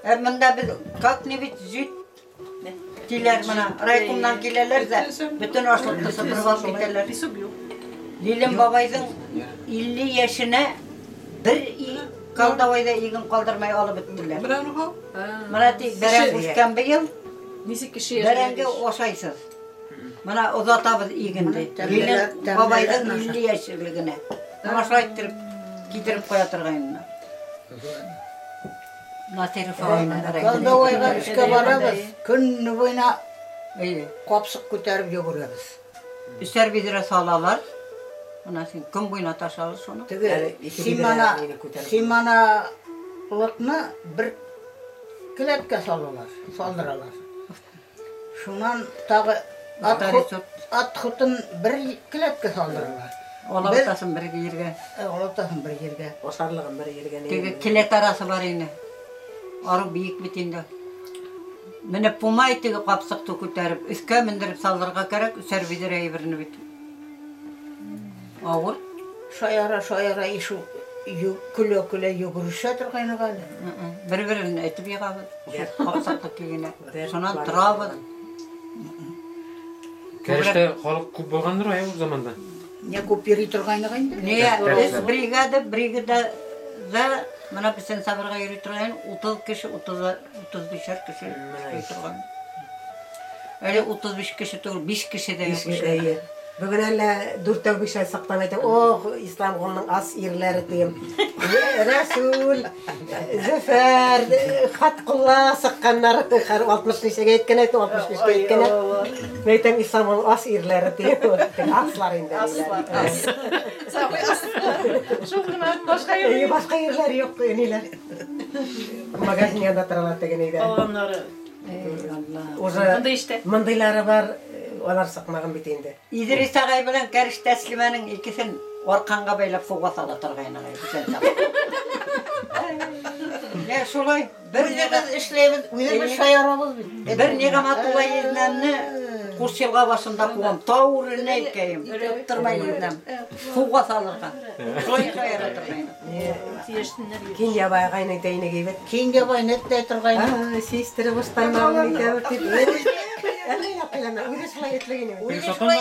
Ә бында беҙ как-нибудь жить тиләр мына райкомдан киләләр ҙә бөтөн ашлыҡты сыпырып алып китәләр. Лилем бабайҙың 50 йәшенә бер колдовойҙа иген ҡалдырмай алып бөттөләр. Мына тик бәрәңге үҫкән быйыл. Нисек кеше Бәрәңге ашайһыҙ. Мына оҙатабыҙ игенде. Лилем бабайҙың 50 йәшлегенә. Мына шулай иттереп китереп ҡуя торғайны. Насиров ағайҙың Колдовойға эшкә барабыҙ, көнө буйына ҡапсыҡ күтәреп йүгерәбеҙ. Өсәр биҙрә салалар. Мына һин көн буйына ташалар шуны. Теге симаналыҡны бер келәткә салалар, салдыралар. Шунан тағы ат хутын бер келәткә салдыралар. Олаптасын бер ергә. Олаптасын бер ергә. Ашарлығын бер ергә. Теге келәт арасы бар ине. Арыу бейек бит инде. Менеп булмай теге ҡапсыҡты күтәреп, өҫкә мендереп салырға кәрәк, өсәр биҙрә әйберне бит. Ауыр. Шаяра-шаяра ишү көлә-көлә йүгерешә торғайныҡ әле. Бер-берен әйтеп йығабыҙ. Ҡапсыҡты кигенә. Шунан торабыҙ. Кәрештә халыҡ күп булғандыр ул заманда. Не күп йөрөй торғайныҡ инде. Не, өс бригада, бригадада мына бесән сабырға йөрөй торған 30 кеше, 35 кеше йөрөй торған. Әле 35 кеше түгел, 5 кеше дә юҡ. Эйе. Бөгөн әллә дүртәү биш ай саҡтан әйтәм, ох, Исламғолның ас ирләре тием. Рәсүл, Зөфәр, Хатҡулла сыҡҡаннар, алтмыш нисәгә еткән әйтәм, алтмыш бишкә еткән. Мин әйтәм, Исламғолның ас ирләре тием. Аслар инде. Аслар, ас. Самый ас. Шул ғына башҡа ер. Эйе, башҡа ерләр юҡ, ниләр. Магазин янында торалар тигән өйҙә. Ҡалғаннары. Уже мындыйлары бар, алар сыҡмаған бит инде. Иҙрис ағай менән Кәреш Тәслимәнең икеһен арҡанға бәйләп һыуға сала торғайны. Ә шулай бер үҙебеҙ эшләйбеҙ, үҙебеҙ шаярабыҙ бит. Бер Ниғмәтулла еҙнәмне Ҡуш йылға башында ҡыуам, тау үренә әйткәйем, тоттормай еҙнәм. Һыуға салырға. Шулай шаяра торғайны. Кинйәбай ағайын әйтә инек бит. Кинйәбай нәттәй торғайны. Систереп ыштаннарын итәбеҙ тип. Әллә яҡынлана, үҙе шулай этлеген инде. Үҙе шулай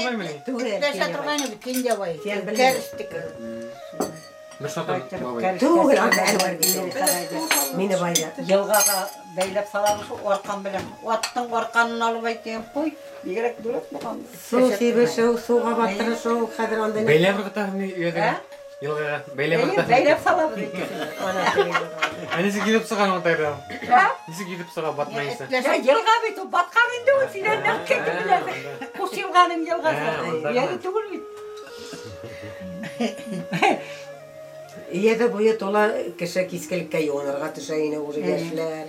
торғайны бит, Кинйәбай. Кәрестеке. Нурсолтан Түгел, Әнвәр мине байҙа. Йылғаға бәйләп салабыҙ шул арҡан белән. Аттың арҡанын алып әйтәм, ҡуй, бигерәк дөрөҫ булған. Сыу сибешеү, сыуға батырышыу, хәҙер андай. Бәйләп ырғытаһың ни өйҙә? Йылғаға бәйләп ырғытаһың. Бәйләп салабыҙ икән. Ә нисек йөҙөп сыға унда? Нисек йөҙөп сыға батмайынса? Йылға бит ул, батҡан инде ул, һинән нәҡ беләһең. Ҡуш йылғаның йылғаһы. Йәне түгел бит. Йәҙе буйы тола кеше кискелеккә йыуынырға төшә ине, уже йәшләр.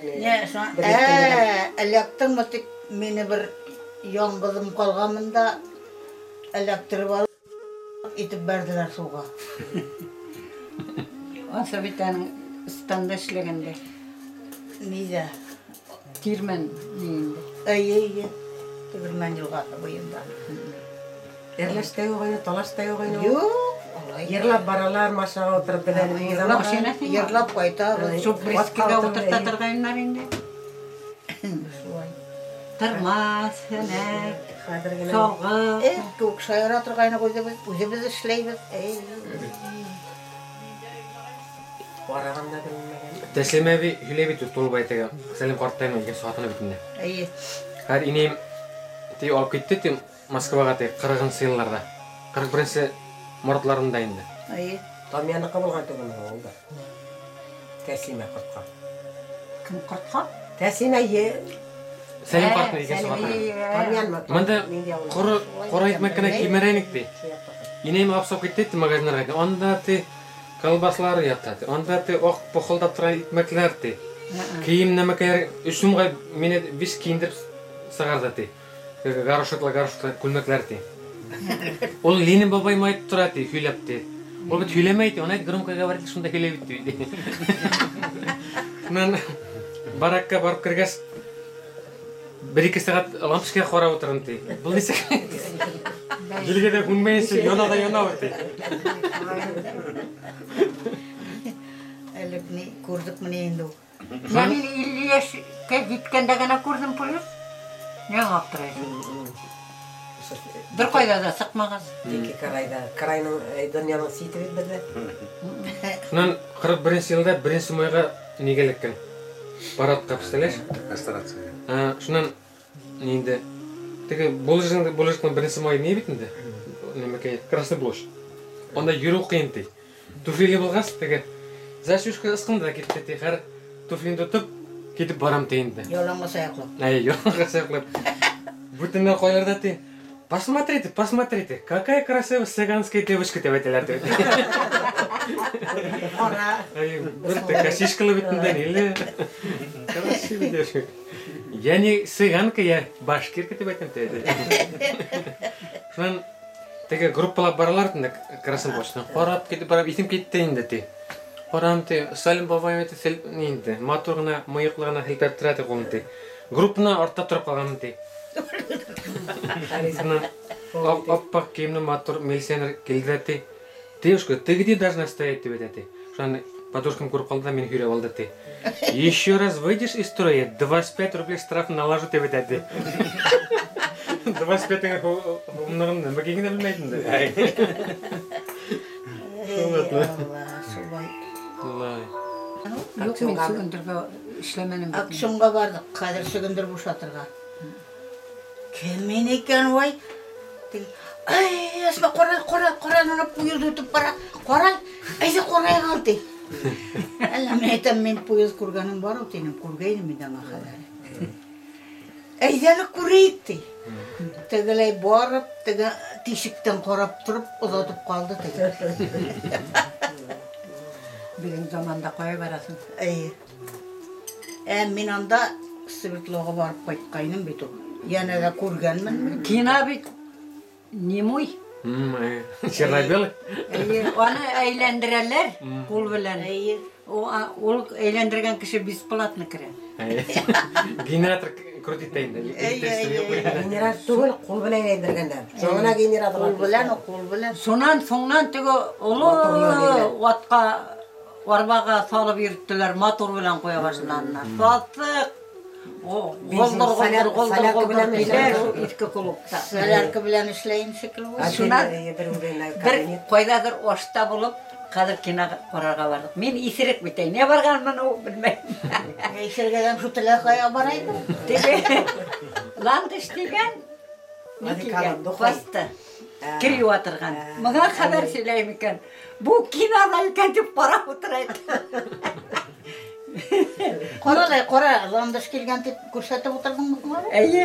Эләктеңме тик мине бер яңғыҙым ҡалғанмын да эләктереп алып итеп бәрҙеләр һыуға. Аса бит аның станда эшләгәндә. Ниҙә? Тирмән инде. Эйе, эйе. Тегермән йылғаһы буйында. Әрләш тә юҡ ине, талаш та юҡ ине. Юҡ. Йырлап баралар, машинаға ултырып беҙ әле. Йырлап ҡайтабыҙ. Шул брискеға ултырта торғайнылар инде. Шулай. Тырмас, һәнәк, салғы. Күк шаяра торғайны үҙебеҙ, үҙебеҙ эшләйбеҙ. Бараған да белмәгән. Тәслимә әбей һөйләй бит Тулбай теге Сәлим ҡарттайның икенсе хатыны бит инде. Эйе. Хәҙер инәйем ти алып китте ти Москваға ти 40-нсы йылларҙа. 41-нсе мартларында инде. Эйе. Тамъяныҡы булған түгелме ул да? Тәслимә ҡортҡа. Кем ҡортҡа? Тәслимә Сәлим ҡарттың икенсе хатыны. Тамъянмы? Бында ҡоро икмәк кенә кимерәйнек ти. Инәйем алып сығып китте ти магазиндарға. Анда ти колбасалар ята ти. Анда ти аҡ похолдап торған икмәкләр ти. Кейем нәмәкәйҙәр 3 һумға мине 5 кейендереп сығарҙы ти. Горошоклы күлмәкләр ти. Ул Ленин бабай айтып тора ти, һөйләп ти. Ул бит һөйләмәй ти, уны громко говорит, шунда һөйләй бит ти. Шунан баракка барып кергәс, 1-2 сәғәт лампочкаға ҡарап ултырҙым ти. Был нисек? Елгә дә һүнмәйенсә яна да яна ти. Әле ни күрҙекме ни инде ул? Мин 50 йәшкә еткәндә генә күрҙем поезд. Ниңә аптырайһың? Бер ҡайҙа ҙа сыҡмағас. Ике крайҙа, крайның донъяның сите бит беҙҙә. Шунан 41-нсе йылда 1 майға нигә эләккән? Парадҡа, представляешь? Ресторация. Шунан инде теге булыжның 1 майы ни бит инде? Нәмәкәй, Красный площадь. Унда йөрөү ҡыйын ти. Туфлиле булғас, теге зашушка ысҡынды да китте ти. Хәҙер туфлин тотоп китеп барам ти инде. Яланғас аяҡлап. Әйе, яланғас аяҡлап. Бүтәннәр ҡайларҙа ти. Посмотрите, посмотрите, какая красивая цыганская девочка тип әйтәләр ти. Ҡара. Бер косичкалы бит инде, или красивая девочка. Я не цыганка, я башкирка тип әйтәм ти. Шунан теге группалап баралар инде Красный площадьтан. Ҡарап китеп барып иҫем китте инде ти. Ҡарам ти, Сәлим бабай әйтә, инде матур ғына, мыйыҡлы ғына һелпәп тора ти ҡулын ти. Группаны артта тороп ҡалғанмын ти. Аппаҡ кейемле матур милиционер килде ти. Девушка, ты где должна стоять тип әйтә ти. Шунан подружкам күреп ҡалды да мине һөйрәп алды ти. Еще раз выйдешь из строя, 25 рублей штраф наложу тип әйтә ти. 25 һумлығын нәмә кигәнен дә белмәй инде. Шулай. Шулай. Юҡ, мин сөгөндөргә эшләмәнем бит. Акционға барҙыҡ, хәҙер сөгөндөр бушатырға. Кем мин икән, вай? Ай, Әсмә, ҡара, ҡара, ҡара, ана поезд үтеп бара. Ҡара, әйҙә ҡарайыҡ ал, ти. Әллә мин әйтәм, мин поезд күргәнем бар ул, тинем, күргәйнем инде аңа хәҙер. Әйҙә әле күрәйек, ти. Тегеләй барып, теге тишектән ҡарап тороп, оҙатып ҡалды теге. Беҙҙең заманда ҡая бараһың? Эйе. Мин анда Свердловға барып ҡайтҡайным бит ул. Йәнә лә күргәнмен мин. Кино бит немой. Черно-белый? Аны әйләндерәләр ҡул белән. Ул әйләндергән кеше бесплатно керә. Генератор крутит инде. Генератор түгел, ҡул белән әйләндергәндәр. Шуңа генератор. Ҡул белән, ҡул белән. Шунан һуңнан теге оло атҡа арбаға салып йөрөттөләр, мотор белән ҡуя башланылар. Саттыҡ. Голдор, голдор, голдор, голдор киләр шул иҫке клубта. Солярка белән эшләйем шикелле. Шунан бер ҡайҙалыр ашта булып, Хәҙер кино ҡарарға барҙыҡ. Мин иҫерек бит, ни барғанмын ул белмәйем. Иҫергән шул телә ҡая бара ине. Теге Ландыш тигән, ни килгән, басты. Кер юа торған. Миңә хәбәр һөйләйем икән. Бу кинола икән тип ҡарап ултыра ине. Ҡара ла, ҡара, Ландыш килгән тип күрһәтеп ултырҙыңмы һуң әле? Эйе.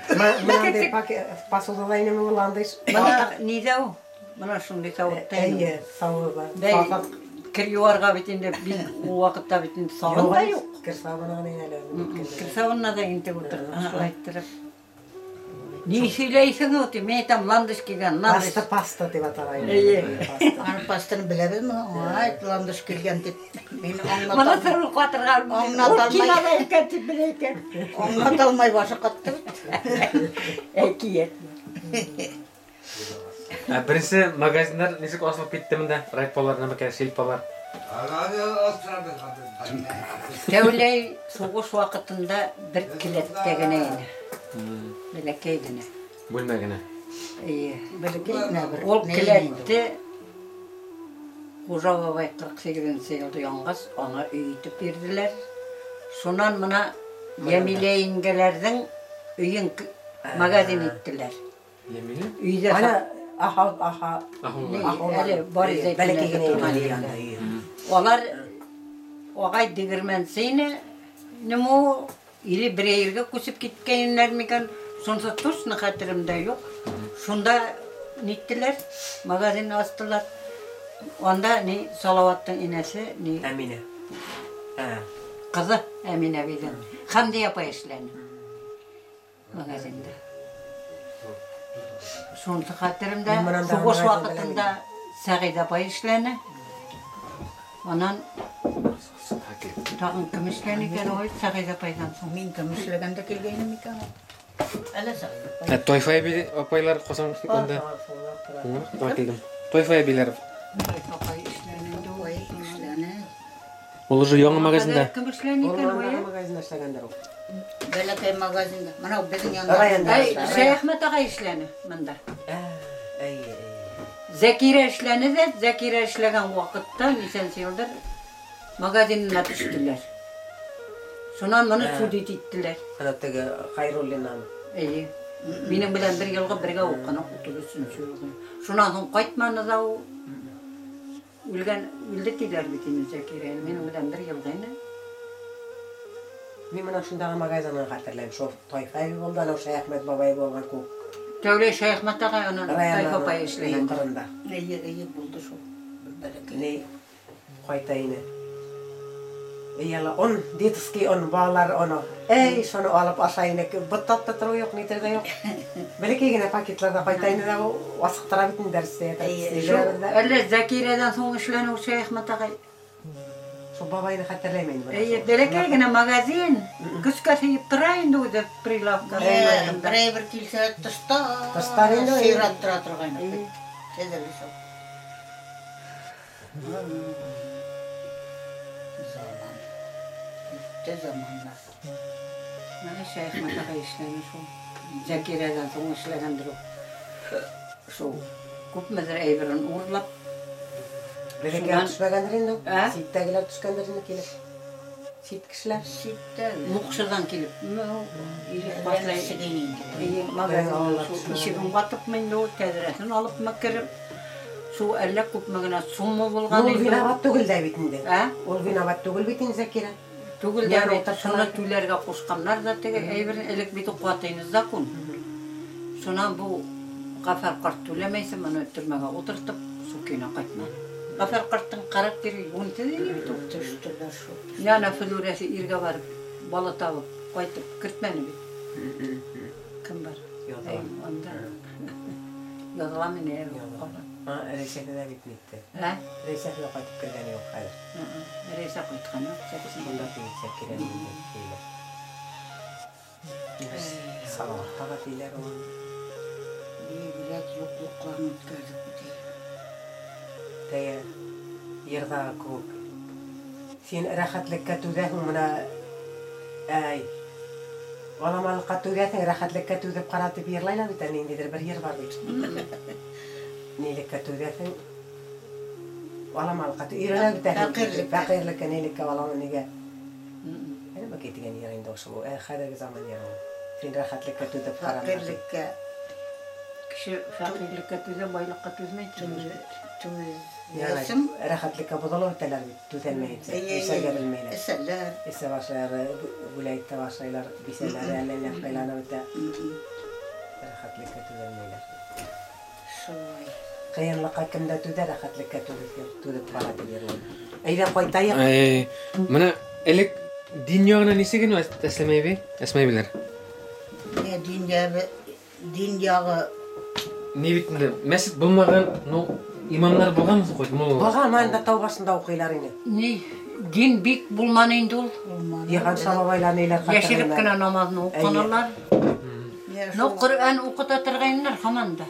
Мынандай посудала инеме ул Ландыш? Бына ниҙә ул? Бына шундай сауытта инде. Эйе, сауы бар. Бәй, кер юарға бит инде, бик ул ваҡытта бит инде сабын да юҡ. Кер сабыны ғына әле. Кер сабынына да интеп ултырҙыҡ, шулай иттереп. Ни һөйләйһең ул, тим, мин әйтәм, Ландыш килгән, Ландыш. Паста, паста тип атала инде. Эйе. Аны пастаны беләбеҙме? Ай, Ландыш килгән тип. Мин аңлата Бына сырын ҡатырған. Аңлата Ул алмай. кинола икән тип белә икән. Аңлата алмай башы ҡатты бит. Әкиәт. Беренсе магазиндар нисек асылып китте монда? Райполар, нәмәкәй, шилпалар. Тәүләй һуғыш ваҡытында бер келәттә генә ине. Бәләкәй генә. Бүлмә генә. Эйе. Бәләкәй генә бер. Ул Ни келәтте Хужа бабай ҡырҡ һигеҙенсе йылда янғас, аңа өй итеп бирҙеләр. Шунан бына Йәмилә еңгәләрҙең өйөн магазин иттеләр. Йәмилә? Өйҙә Ана, аха, аха. Ни, Аха, әле бар Бәләкәй генә торған ине. ерҙә. Алар ағай дегермәнсе ине, нимә ул, или берәй ергә күсеп киткәйнеләр микән, шунысы точно хәтеремдә юҡ. Шунда ниттеләр, магазин астылар. Анда ни Салаваттың инәсе, ни Әминә. Ҡыҙы Әминә әбейҙең. Хәмдиә апай эшләне магазинда. Шунысы хәтеремдә, Мин бынан да һуғыш магазин ваҡытында Сәғиҙә апай эшләне. Анан тағын кем эшләне икән ул Сәғиҙә апайҙан һуң? Мин кем эшләгәндә килгәйнем икән ул? Әллә Сәғиҙә апай. Тойфа әбей апайлар ҡасан унда? Тағы килдем. Тойфа әбейләр. Тойфа апай эшләне инде ул. Ой, эшләне. Ул уже яңы магазинда. Кем эшләне икән ул? Урмандағы магазинда эшләгәндер ул. Бәләкәй магазинда. Мына беҙҙең янда. Районда. Әй, Шәйәхмәт ағай эшләне мында. Әй, әй. Зәкирә эшләне дә, Зәкирә эшләгән ваҡытта нисәнсе йылдыр магазинына төштөләр. Шунан моны судить иттеләр. Ана теге Хайруллинан. Эйе. Минең белән бер йылға бергә уҡыны, утыҙ өсөнсө йылғы. Шунан һуң ҡайтманы ла ул. Үлгән, үлде тиләр бит инде Зәкирә. Минең белән бер йылға ине. Мин мына шундағы магазинын хәтерләйем. Шул Тайфа әбей булды, анау Шәйәхмәт бабай булған күк. Тәүләй Шәйәхмәт ағай анан Районның Тайфа апай эшләгән. ҡырында. Эйе, эйе булды шул. Бер бәләкәй. Ни ҡайта ине. Эйе, он, детский он, балалар оны. Эй, шуны алып аша ине. Быттап та тороу юҡ, ни тер ҙә юҡ. Бәләкәй генә пакетларҙа ҡайта ине ҙә, асыҡтыра бит инде дәрестә ята. Эйе, Шул әллә Зәкирәҙән һуң эшләне ул Шәйәхмәт ағай. Шул бабайны хәтерләйем инде. Эйе, бәләкәй генә магазин. Көскә һыйып тора инде үҙе прилавка. Берәй бер килсә тышта. Тыштан инде. Сыйрат тора торғайны. Әҙерле шул. Заман. Китте заманнар. Менә Шәйәхмәт ағай эшләне шул. Зәкирәҙән һуң эшләгәндер ул. Шул күпмелер әйберен урлап. Бәләкәй Шунан- төшмәгәндер инде. Ә? Ситтәгеләр төшкәндер инде килеп. Сит кешеләр. Ситтә. Муҡшыҙан килеп. Башлай. Эйе, магазинның шул ишеген ватыпмы инде ул, тәҙрәһен алыпмы кереп. Шул әллә күпме генә сумма булған Ул инде. виноват түгел дә бит инде. Ә? Ул виноват түгел бит инде Зәкирә. Түгел дә Яр бит, утырталар. шуны түләргә ҡушҡаннар ҙа теге әйберен, элек бит уҡыта ине закон. Шунан бу Ғәфәр ҡарт түләмәйсә, моны төрмәгә ултыртып, шул көйөнә ҡайтманы. Ғәфәр ҡарттың характеры йүнһеҙ ине бит ул. Төштөләр шул. Яна Флүрәсе иргә барып, бала табып, ҡайтып кертмәне бит. Кем бар? Яҙыла. Эй, анда. Яҙыла мине әле. Рәйсәне дә бит нитте. Ә? Рәйсә лә ҡайтып кергәне юҡ хәҙер. Рәйсә ҡайтҡан юҡ. Шунда килеп килә инде, килә. Салаватта ла тиләр ул. Бигерәк юҡлыҡларын үткәрҙек бит. Теге йырҙағы кеүек. Һин рәхәтлеккә түҙәһең бына, әй, аламалыҡҡа түҙәһең, рәхәтлеккә түҙеп ҡара тип йырлайлар бит әле, ниндәйҙер бер йыр бар бит. Нилеккә түҙәһең, Аламалыҡҡа өйрәнә бит әле. Фәҡирлеккә, нейлеккә баланы нигә? Нимә китгән йыр инде ошо. Хәҙерге заман йыры. Һин рәхәтлеккә түҙеп ҡарама. Фәҡирлеккә кеше фәҡирлеккә түҙә, байлыҡҡа түҙмәй. Түҙәсең. Рәхәтлеккә боҙолоп бөтәләр бит, түҙәлмәйенсә. Эсәргә белмәйләр. Эсәләр. Эсә башлайлар, гүләйт тә башлайлар, бисәләр әллә ни ҡайланып бөтә. Рәхәтлеккә түҙәлмәйләр. Шулай. Ҡыйынлыҡҡа кем дә түҙә, рәхәтлеккә түҙеп бара тип йырлай. Әйҙә ҡайтайыҡ. Мына элек дин яғына нисек ине Әсләмәй әбей? Әсмәй әбиләр. Не дин яғы, дин яғы. Ни бит инде, мәсет булмаған, ну, имамнар булғанмы һуң, муллалар? Булған, мында тау башында уҡыйлар ине. Ни, дин бик булманы инде ул. Йыһанша бабайлар ниләр хатырлар. Йәшереп кенә намаҙны уҡынылар. Ну, Ҡөрьән уҡыта торғайнылар һаман да.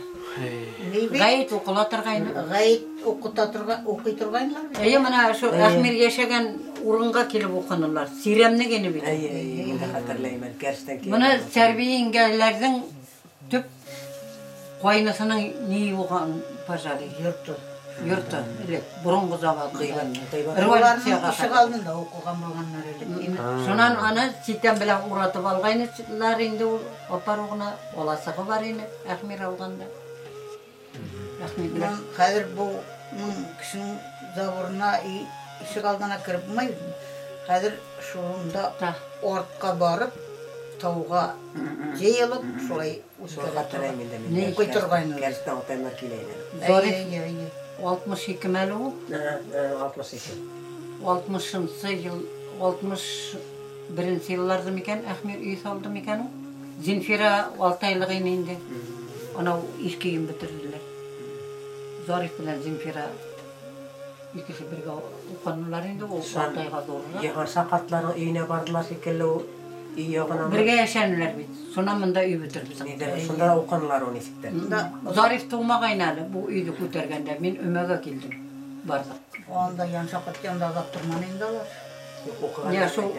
Ғәйет уҡыла торғайны. Ғәйет уҡыта торған, уҡый торғайнылар. Эйе, мына ошо Әхмир йәшәгән урынға килеп уҡынылар. Сирәмлек ине бит. Эйе, эйе, мин дә хәтерләйем, кәрштән килеп. Мына Сәрби еңгәләрҙең төп ҡайнысының ни булған пожары? Йорто. Йорто, элек, боронғо заман. Революцияға ишек алдында уҡыған булғандар элек. Шунан аны ситән белән уратып алғайнылар инде ул апаруғына, аласығы бар ине Әхмир алғанда. Әхмир белән. Хәҙер был кешенең заборына ишек алдына кереп булмай. Хәҙер шунда артҡа барып, тауға йыйылып, шулай уҡый торғайнылар. Кәрштән атаймар килә ине. Зариф 62 мәле ул? 62. Алтмышынсы йыл, алтмыш беренсе йылларҙы микән, Әхмир өй салды микән ул? Зинфира 6 айлыҡ ине инде. Анау иҫке өйөн бөтөрҙөләр. Зариф белән Зинфира икеһе бергә уҡынылар инде, ул 6 айға ҙурыраҡ. Йыһанша ҡартларҙың өйөнә барҙылар шикелле ул. Өй яғына. Бергә йәшәнеләр бит. Шунан мында өй бөтөрҙө. Ниҙәр, шунда ла уҡынылар ул нисектер. Зариф тыумағайны әле, бу өйҙө күтәргәндә мин өмәгә килдем. Барҙыҡ. Анда Янша ҡарт янында оҙаҡ торманы инде улар. Уҡыған Я шул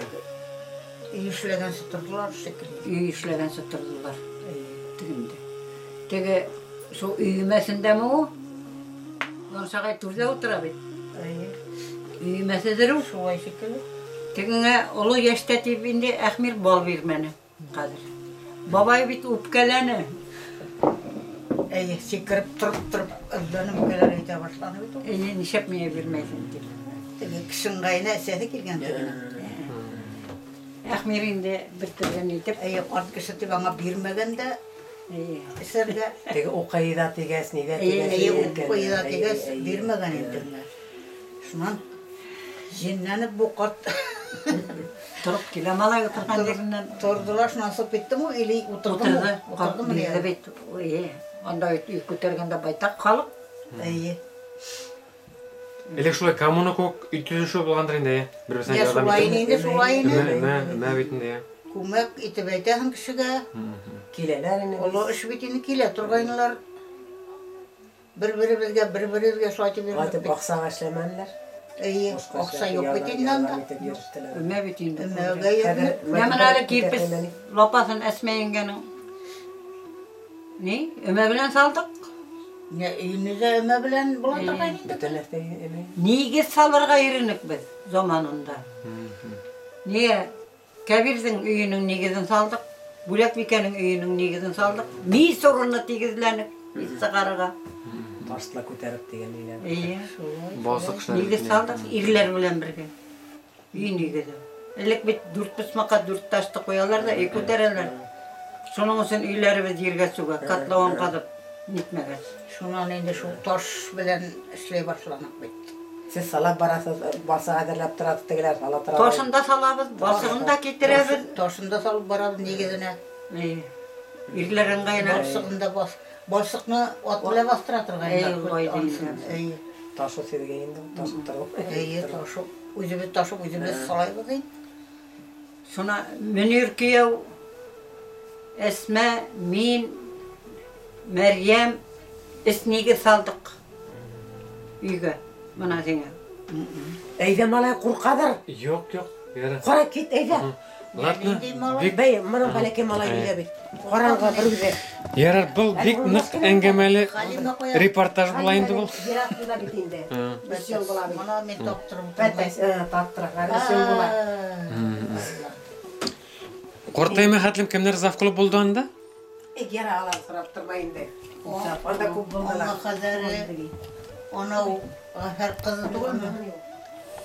өй эшләгәнсе торҙолар шикелле. Өй эшләгәнсе торҙолар. Тегендә. Теге шул өймәсендәме ул? Яншағай түрҙә ултыра бит. Өймәҫедер ул. Шулай шикелле. Тегеңә оло йәштә тип инде Әхмир бал бирмәне хәҙер. Бабай бит үпкәләне. Эйе, сикереп тороп-тороп өҙләнеп үпкәләр әйтә башланы бит ул. Эйе, нишләп миңә бирмәйһең тип. Теге кешенең ғайына әсәһе килгән тегенә. Әхмир инде бер төрлө итеп, эйе, ҡарт кеше тип аңа бирмәгән дә. Эйе. Эсәргә. Теге уҡый ҙа тигәс, ни ҙә Эйе, тигәс, эйе, үпкәләр. уҡый ҙа тигәс, Эйе, эйе. бирмәгән инде. Шунан енләнеп бу ҡарт Тороп килә малай ултырған еренән. Торҙолар, шунан сығып киттеме ул, или ултырҙымы? Ултырҙы, Ултырҙымы, бирҙе ни? бит. Эйе, анда бит өй күтәргәндә байтаҡ халыҡ. Эйе. Элек шулай коммуна кеүек өй төҙөшөү булғандыр инде, эйе. Бер-береһенә Йә, ярҙам шулай итеп. ине инде, шулай ине. Өмә, өмә, өмә бит инде, эйе. Күмәк итеп әйтәһең кешегә. Киләләр инде. Оло эш бит инде, килә торғайнылар. Бер-беребеҙгә, бер-беребеҙгә шулай итеп йөрөнөк Ҡайтып бит. аҡсаға эшләмәнеләр. Эйе, Башҡа аҡса эшләп юҡ бит ярҙам инде анда. итеп йөрөштөләр. Өмә бит инде. Өмәгә йөрөнөк. Хәҙер Мә мына әле кирпес күтәрелмәне. лапаҫын Әсмә еңгәнең. Ни? Өмә белән салдыҡ. Ни, өйөнө ҙә өмә белән була торған инде. Бөтөн нәрсә өмә. Нигеҙ салырға йөрөнөк беҙ заманында. Ниә? Кәбирҙең өйөнөң нигеҙен салдыҡ. Бүләкбикәнең өйөнөң нигеҙен салдыҡ. Мейес урыны тигеҙләнек, мейес сығарырға. Ташла күтәреп тигән ниләр. Эйе. Балсыҡ эшләр. Нигеҙ салдыҡ ирләр белән бергә. Өй нигеҙе. Элек бит дүрт почмаҡҡа дүрт ташты ҡуялар ҙа өй күтәрәләр. Шуның өсөн өйләребеҙ ергә сүгә, котлован ҡаҙып нитмәгәс. Шунан инде шул таш белән эшләй башланыҡ бит. Сез салап барасыз, балсыҡ әҙерләп торасыз, тегеләр сала тора. Ташын да салабыҙ, балсығын да китерәбеҙ. Ташын да салып барабыҙ нигеҙенә. Эйе. Ирләр ыңғайына. Балсығын да бас. Балсыҡны ат белән баҫтыра торғайнылар. Эйе, улай инде. Эйе. Ташы һеҙгә инде, ташып тороу. Эйе, ташы. Үҙебеҙ ташып, үҙебеҙ салайбыҙ инде. Шуна Мөнир кейәү, Әсмә, мин, Мәрйәм эс нигеҙ салдыҡ өйгә. Мына һиңә. Әйҙә, малай, ҡурҡаҙыр. Юҡ, юҡ. Ярар. Ҡара, кит, әйҙә. Ладно. Бей, моның бәләкәй малай өйҙә бит. Ҡараңғы бер үҙе. Ярар, был бик ныҡ әңгәмәле репортаж була инде был. Ер аҫтында бит инде. Өс йыл була бит. Бына мин таптырып. Таптырған өс йыл була. Ҡартайма хәтлем кемдәр завклуб булды анда? Яра алар һорап тормай инде. Анда күп булдылар. Аңа ҡәҙәр анау Ғәфәр ҡыҙы түгелме?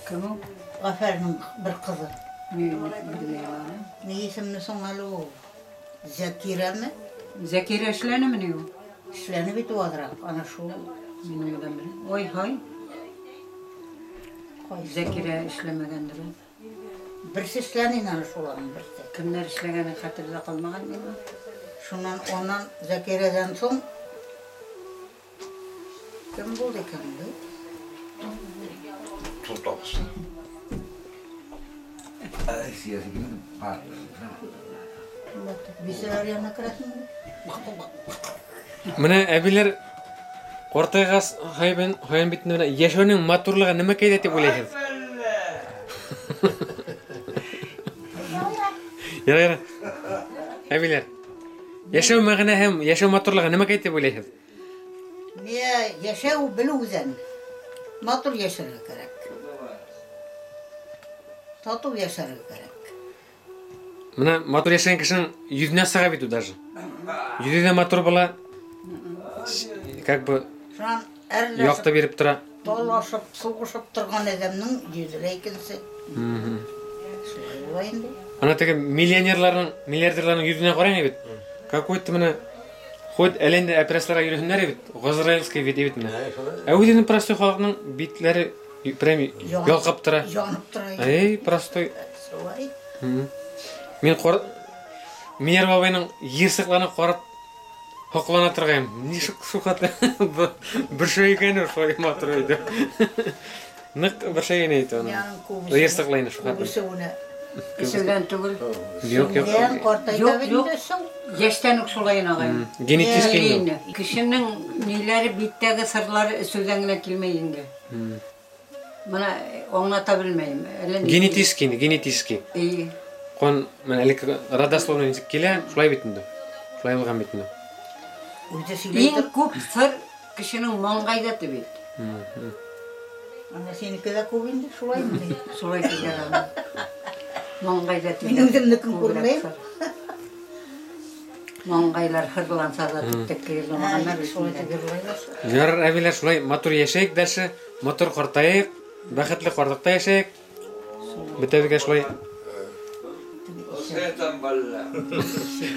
Кем ул? Ғәфәрнең бер ҡыҙы. Ни Ни исемле һуң әле ул? Зәкирәме? Зәкирә эшләнеме ни ул? Эшләне бит ул аҙыраҡ. Ана шул. Мин уны да беләм. Ой, һай. Зәкирә эшләмәгәндер ул. Берсе эшләне инде ана шуларның берсе. Кемдәр эшләгәне хәтерҙә ҡалмаған миңә. Шунан онан Зәкирәҙән һуң кем булды икән ул? Тотабыз. Бисәләр янына керәһеңме? Менә әбиләр ҡартайғас һайын һайын бит менә йәшәүнең матурлығы нәмәкәйҙә тип уйлайһыҙ? Ярай, ярай. Әбиләр, йәшәү мәғәнә һәм йәшәү матурлығы нәмәкәй тип уйлайһыҙ? Миңә йәшәү белеү үҙен. Матур йәшәргә кәрәк. Татыу йәшәргә кәрәк. Менә матур йәшәгән кешенең йөҙенә сыға бит ул даже. Йөҙө лә матур була. Как бы Шунан әрләшеп, яҡты биреп тора. Талашып, суғышып торған әҙәмнең йөҙө лә икенсе. Шулай була инде. Ана теге миллионерларның, миллиардерларның йөҙенә ҡарайһың бит. Какой-то менә хоть әллә инде операцияларға йөрөһөннәр бит, Газраилский бит бит менә. Ә үҙенең простой халыҡның битләре прям ялҡап тора. Янып тора. Эй, простой. Шулай. Мин Минәр бабайның йырсыҡларын ҡарап һоҡлана торғайым. Нисек шул хәтле бер шәй икән ул, шулай матур ине. Ныҡ бер шәй генә итә уны. Йырсыҡлайны шул хәтле. Күбесе уны. Эсеүҙән түгел. Юҡ, юҡ. Йән ҡартайта Юҡ, бит юҡ. инде шул. Йәштән үк шулай ағайым. Генетический инде. Кешенең ниләре биттәге сырлары эсеүҙән генә килмәй инде. Бына аңлата белмәйем. Әллә ни. Генетический инде, генетический. Эйе. Ҡан менән элек родословный нисек килә, шулай бит инде. Шулай булған бит инде. Үҙе сөйләй Иң күп сыр кешенең маңғайҙа бит. Ана һинеке лә күп инде, шулай инде. Шулай тигән аны. Маңғайҙа Мин үҙемдекен күрмәйем. Маңғайлар һырланса да тип йырламағандар бит Шулай инде. тип йырлайлар. Ярар, әбиләр, шулай матур йәшәйек дальше, матур ҡартайыҡ, бәхетле ҡартлыҡта йәшәйек. Бөтәбеҙгә шулай.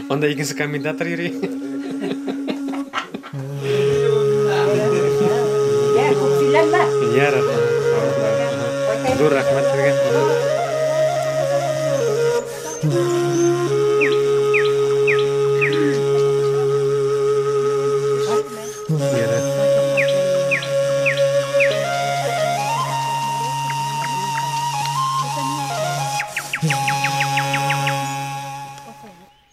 Анда икенсе комментатор йөрөй. Йә, күп һөйләнмә. Ярар. Ҙур рәхмәт һеҙгә.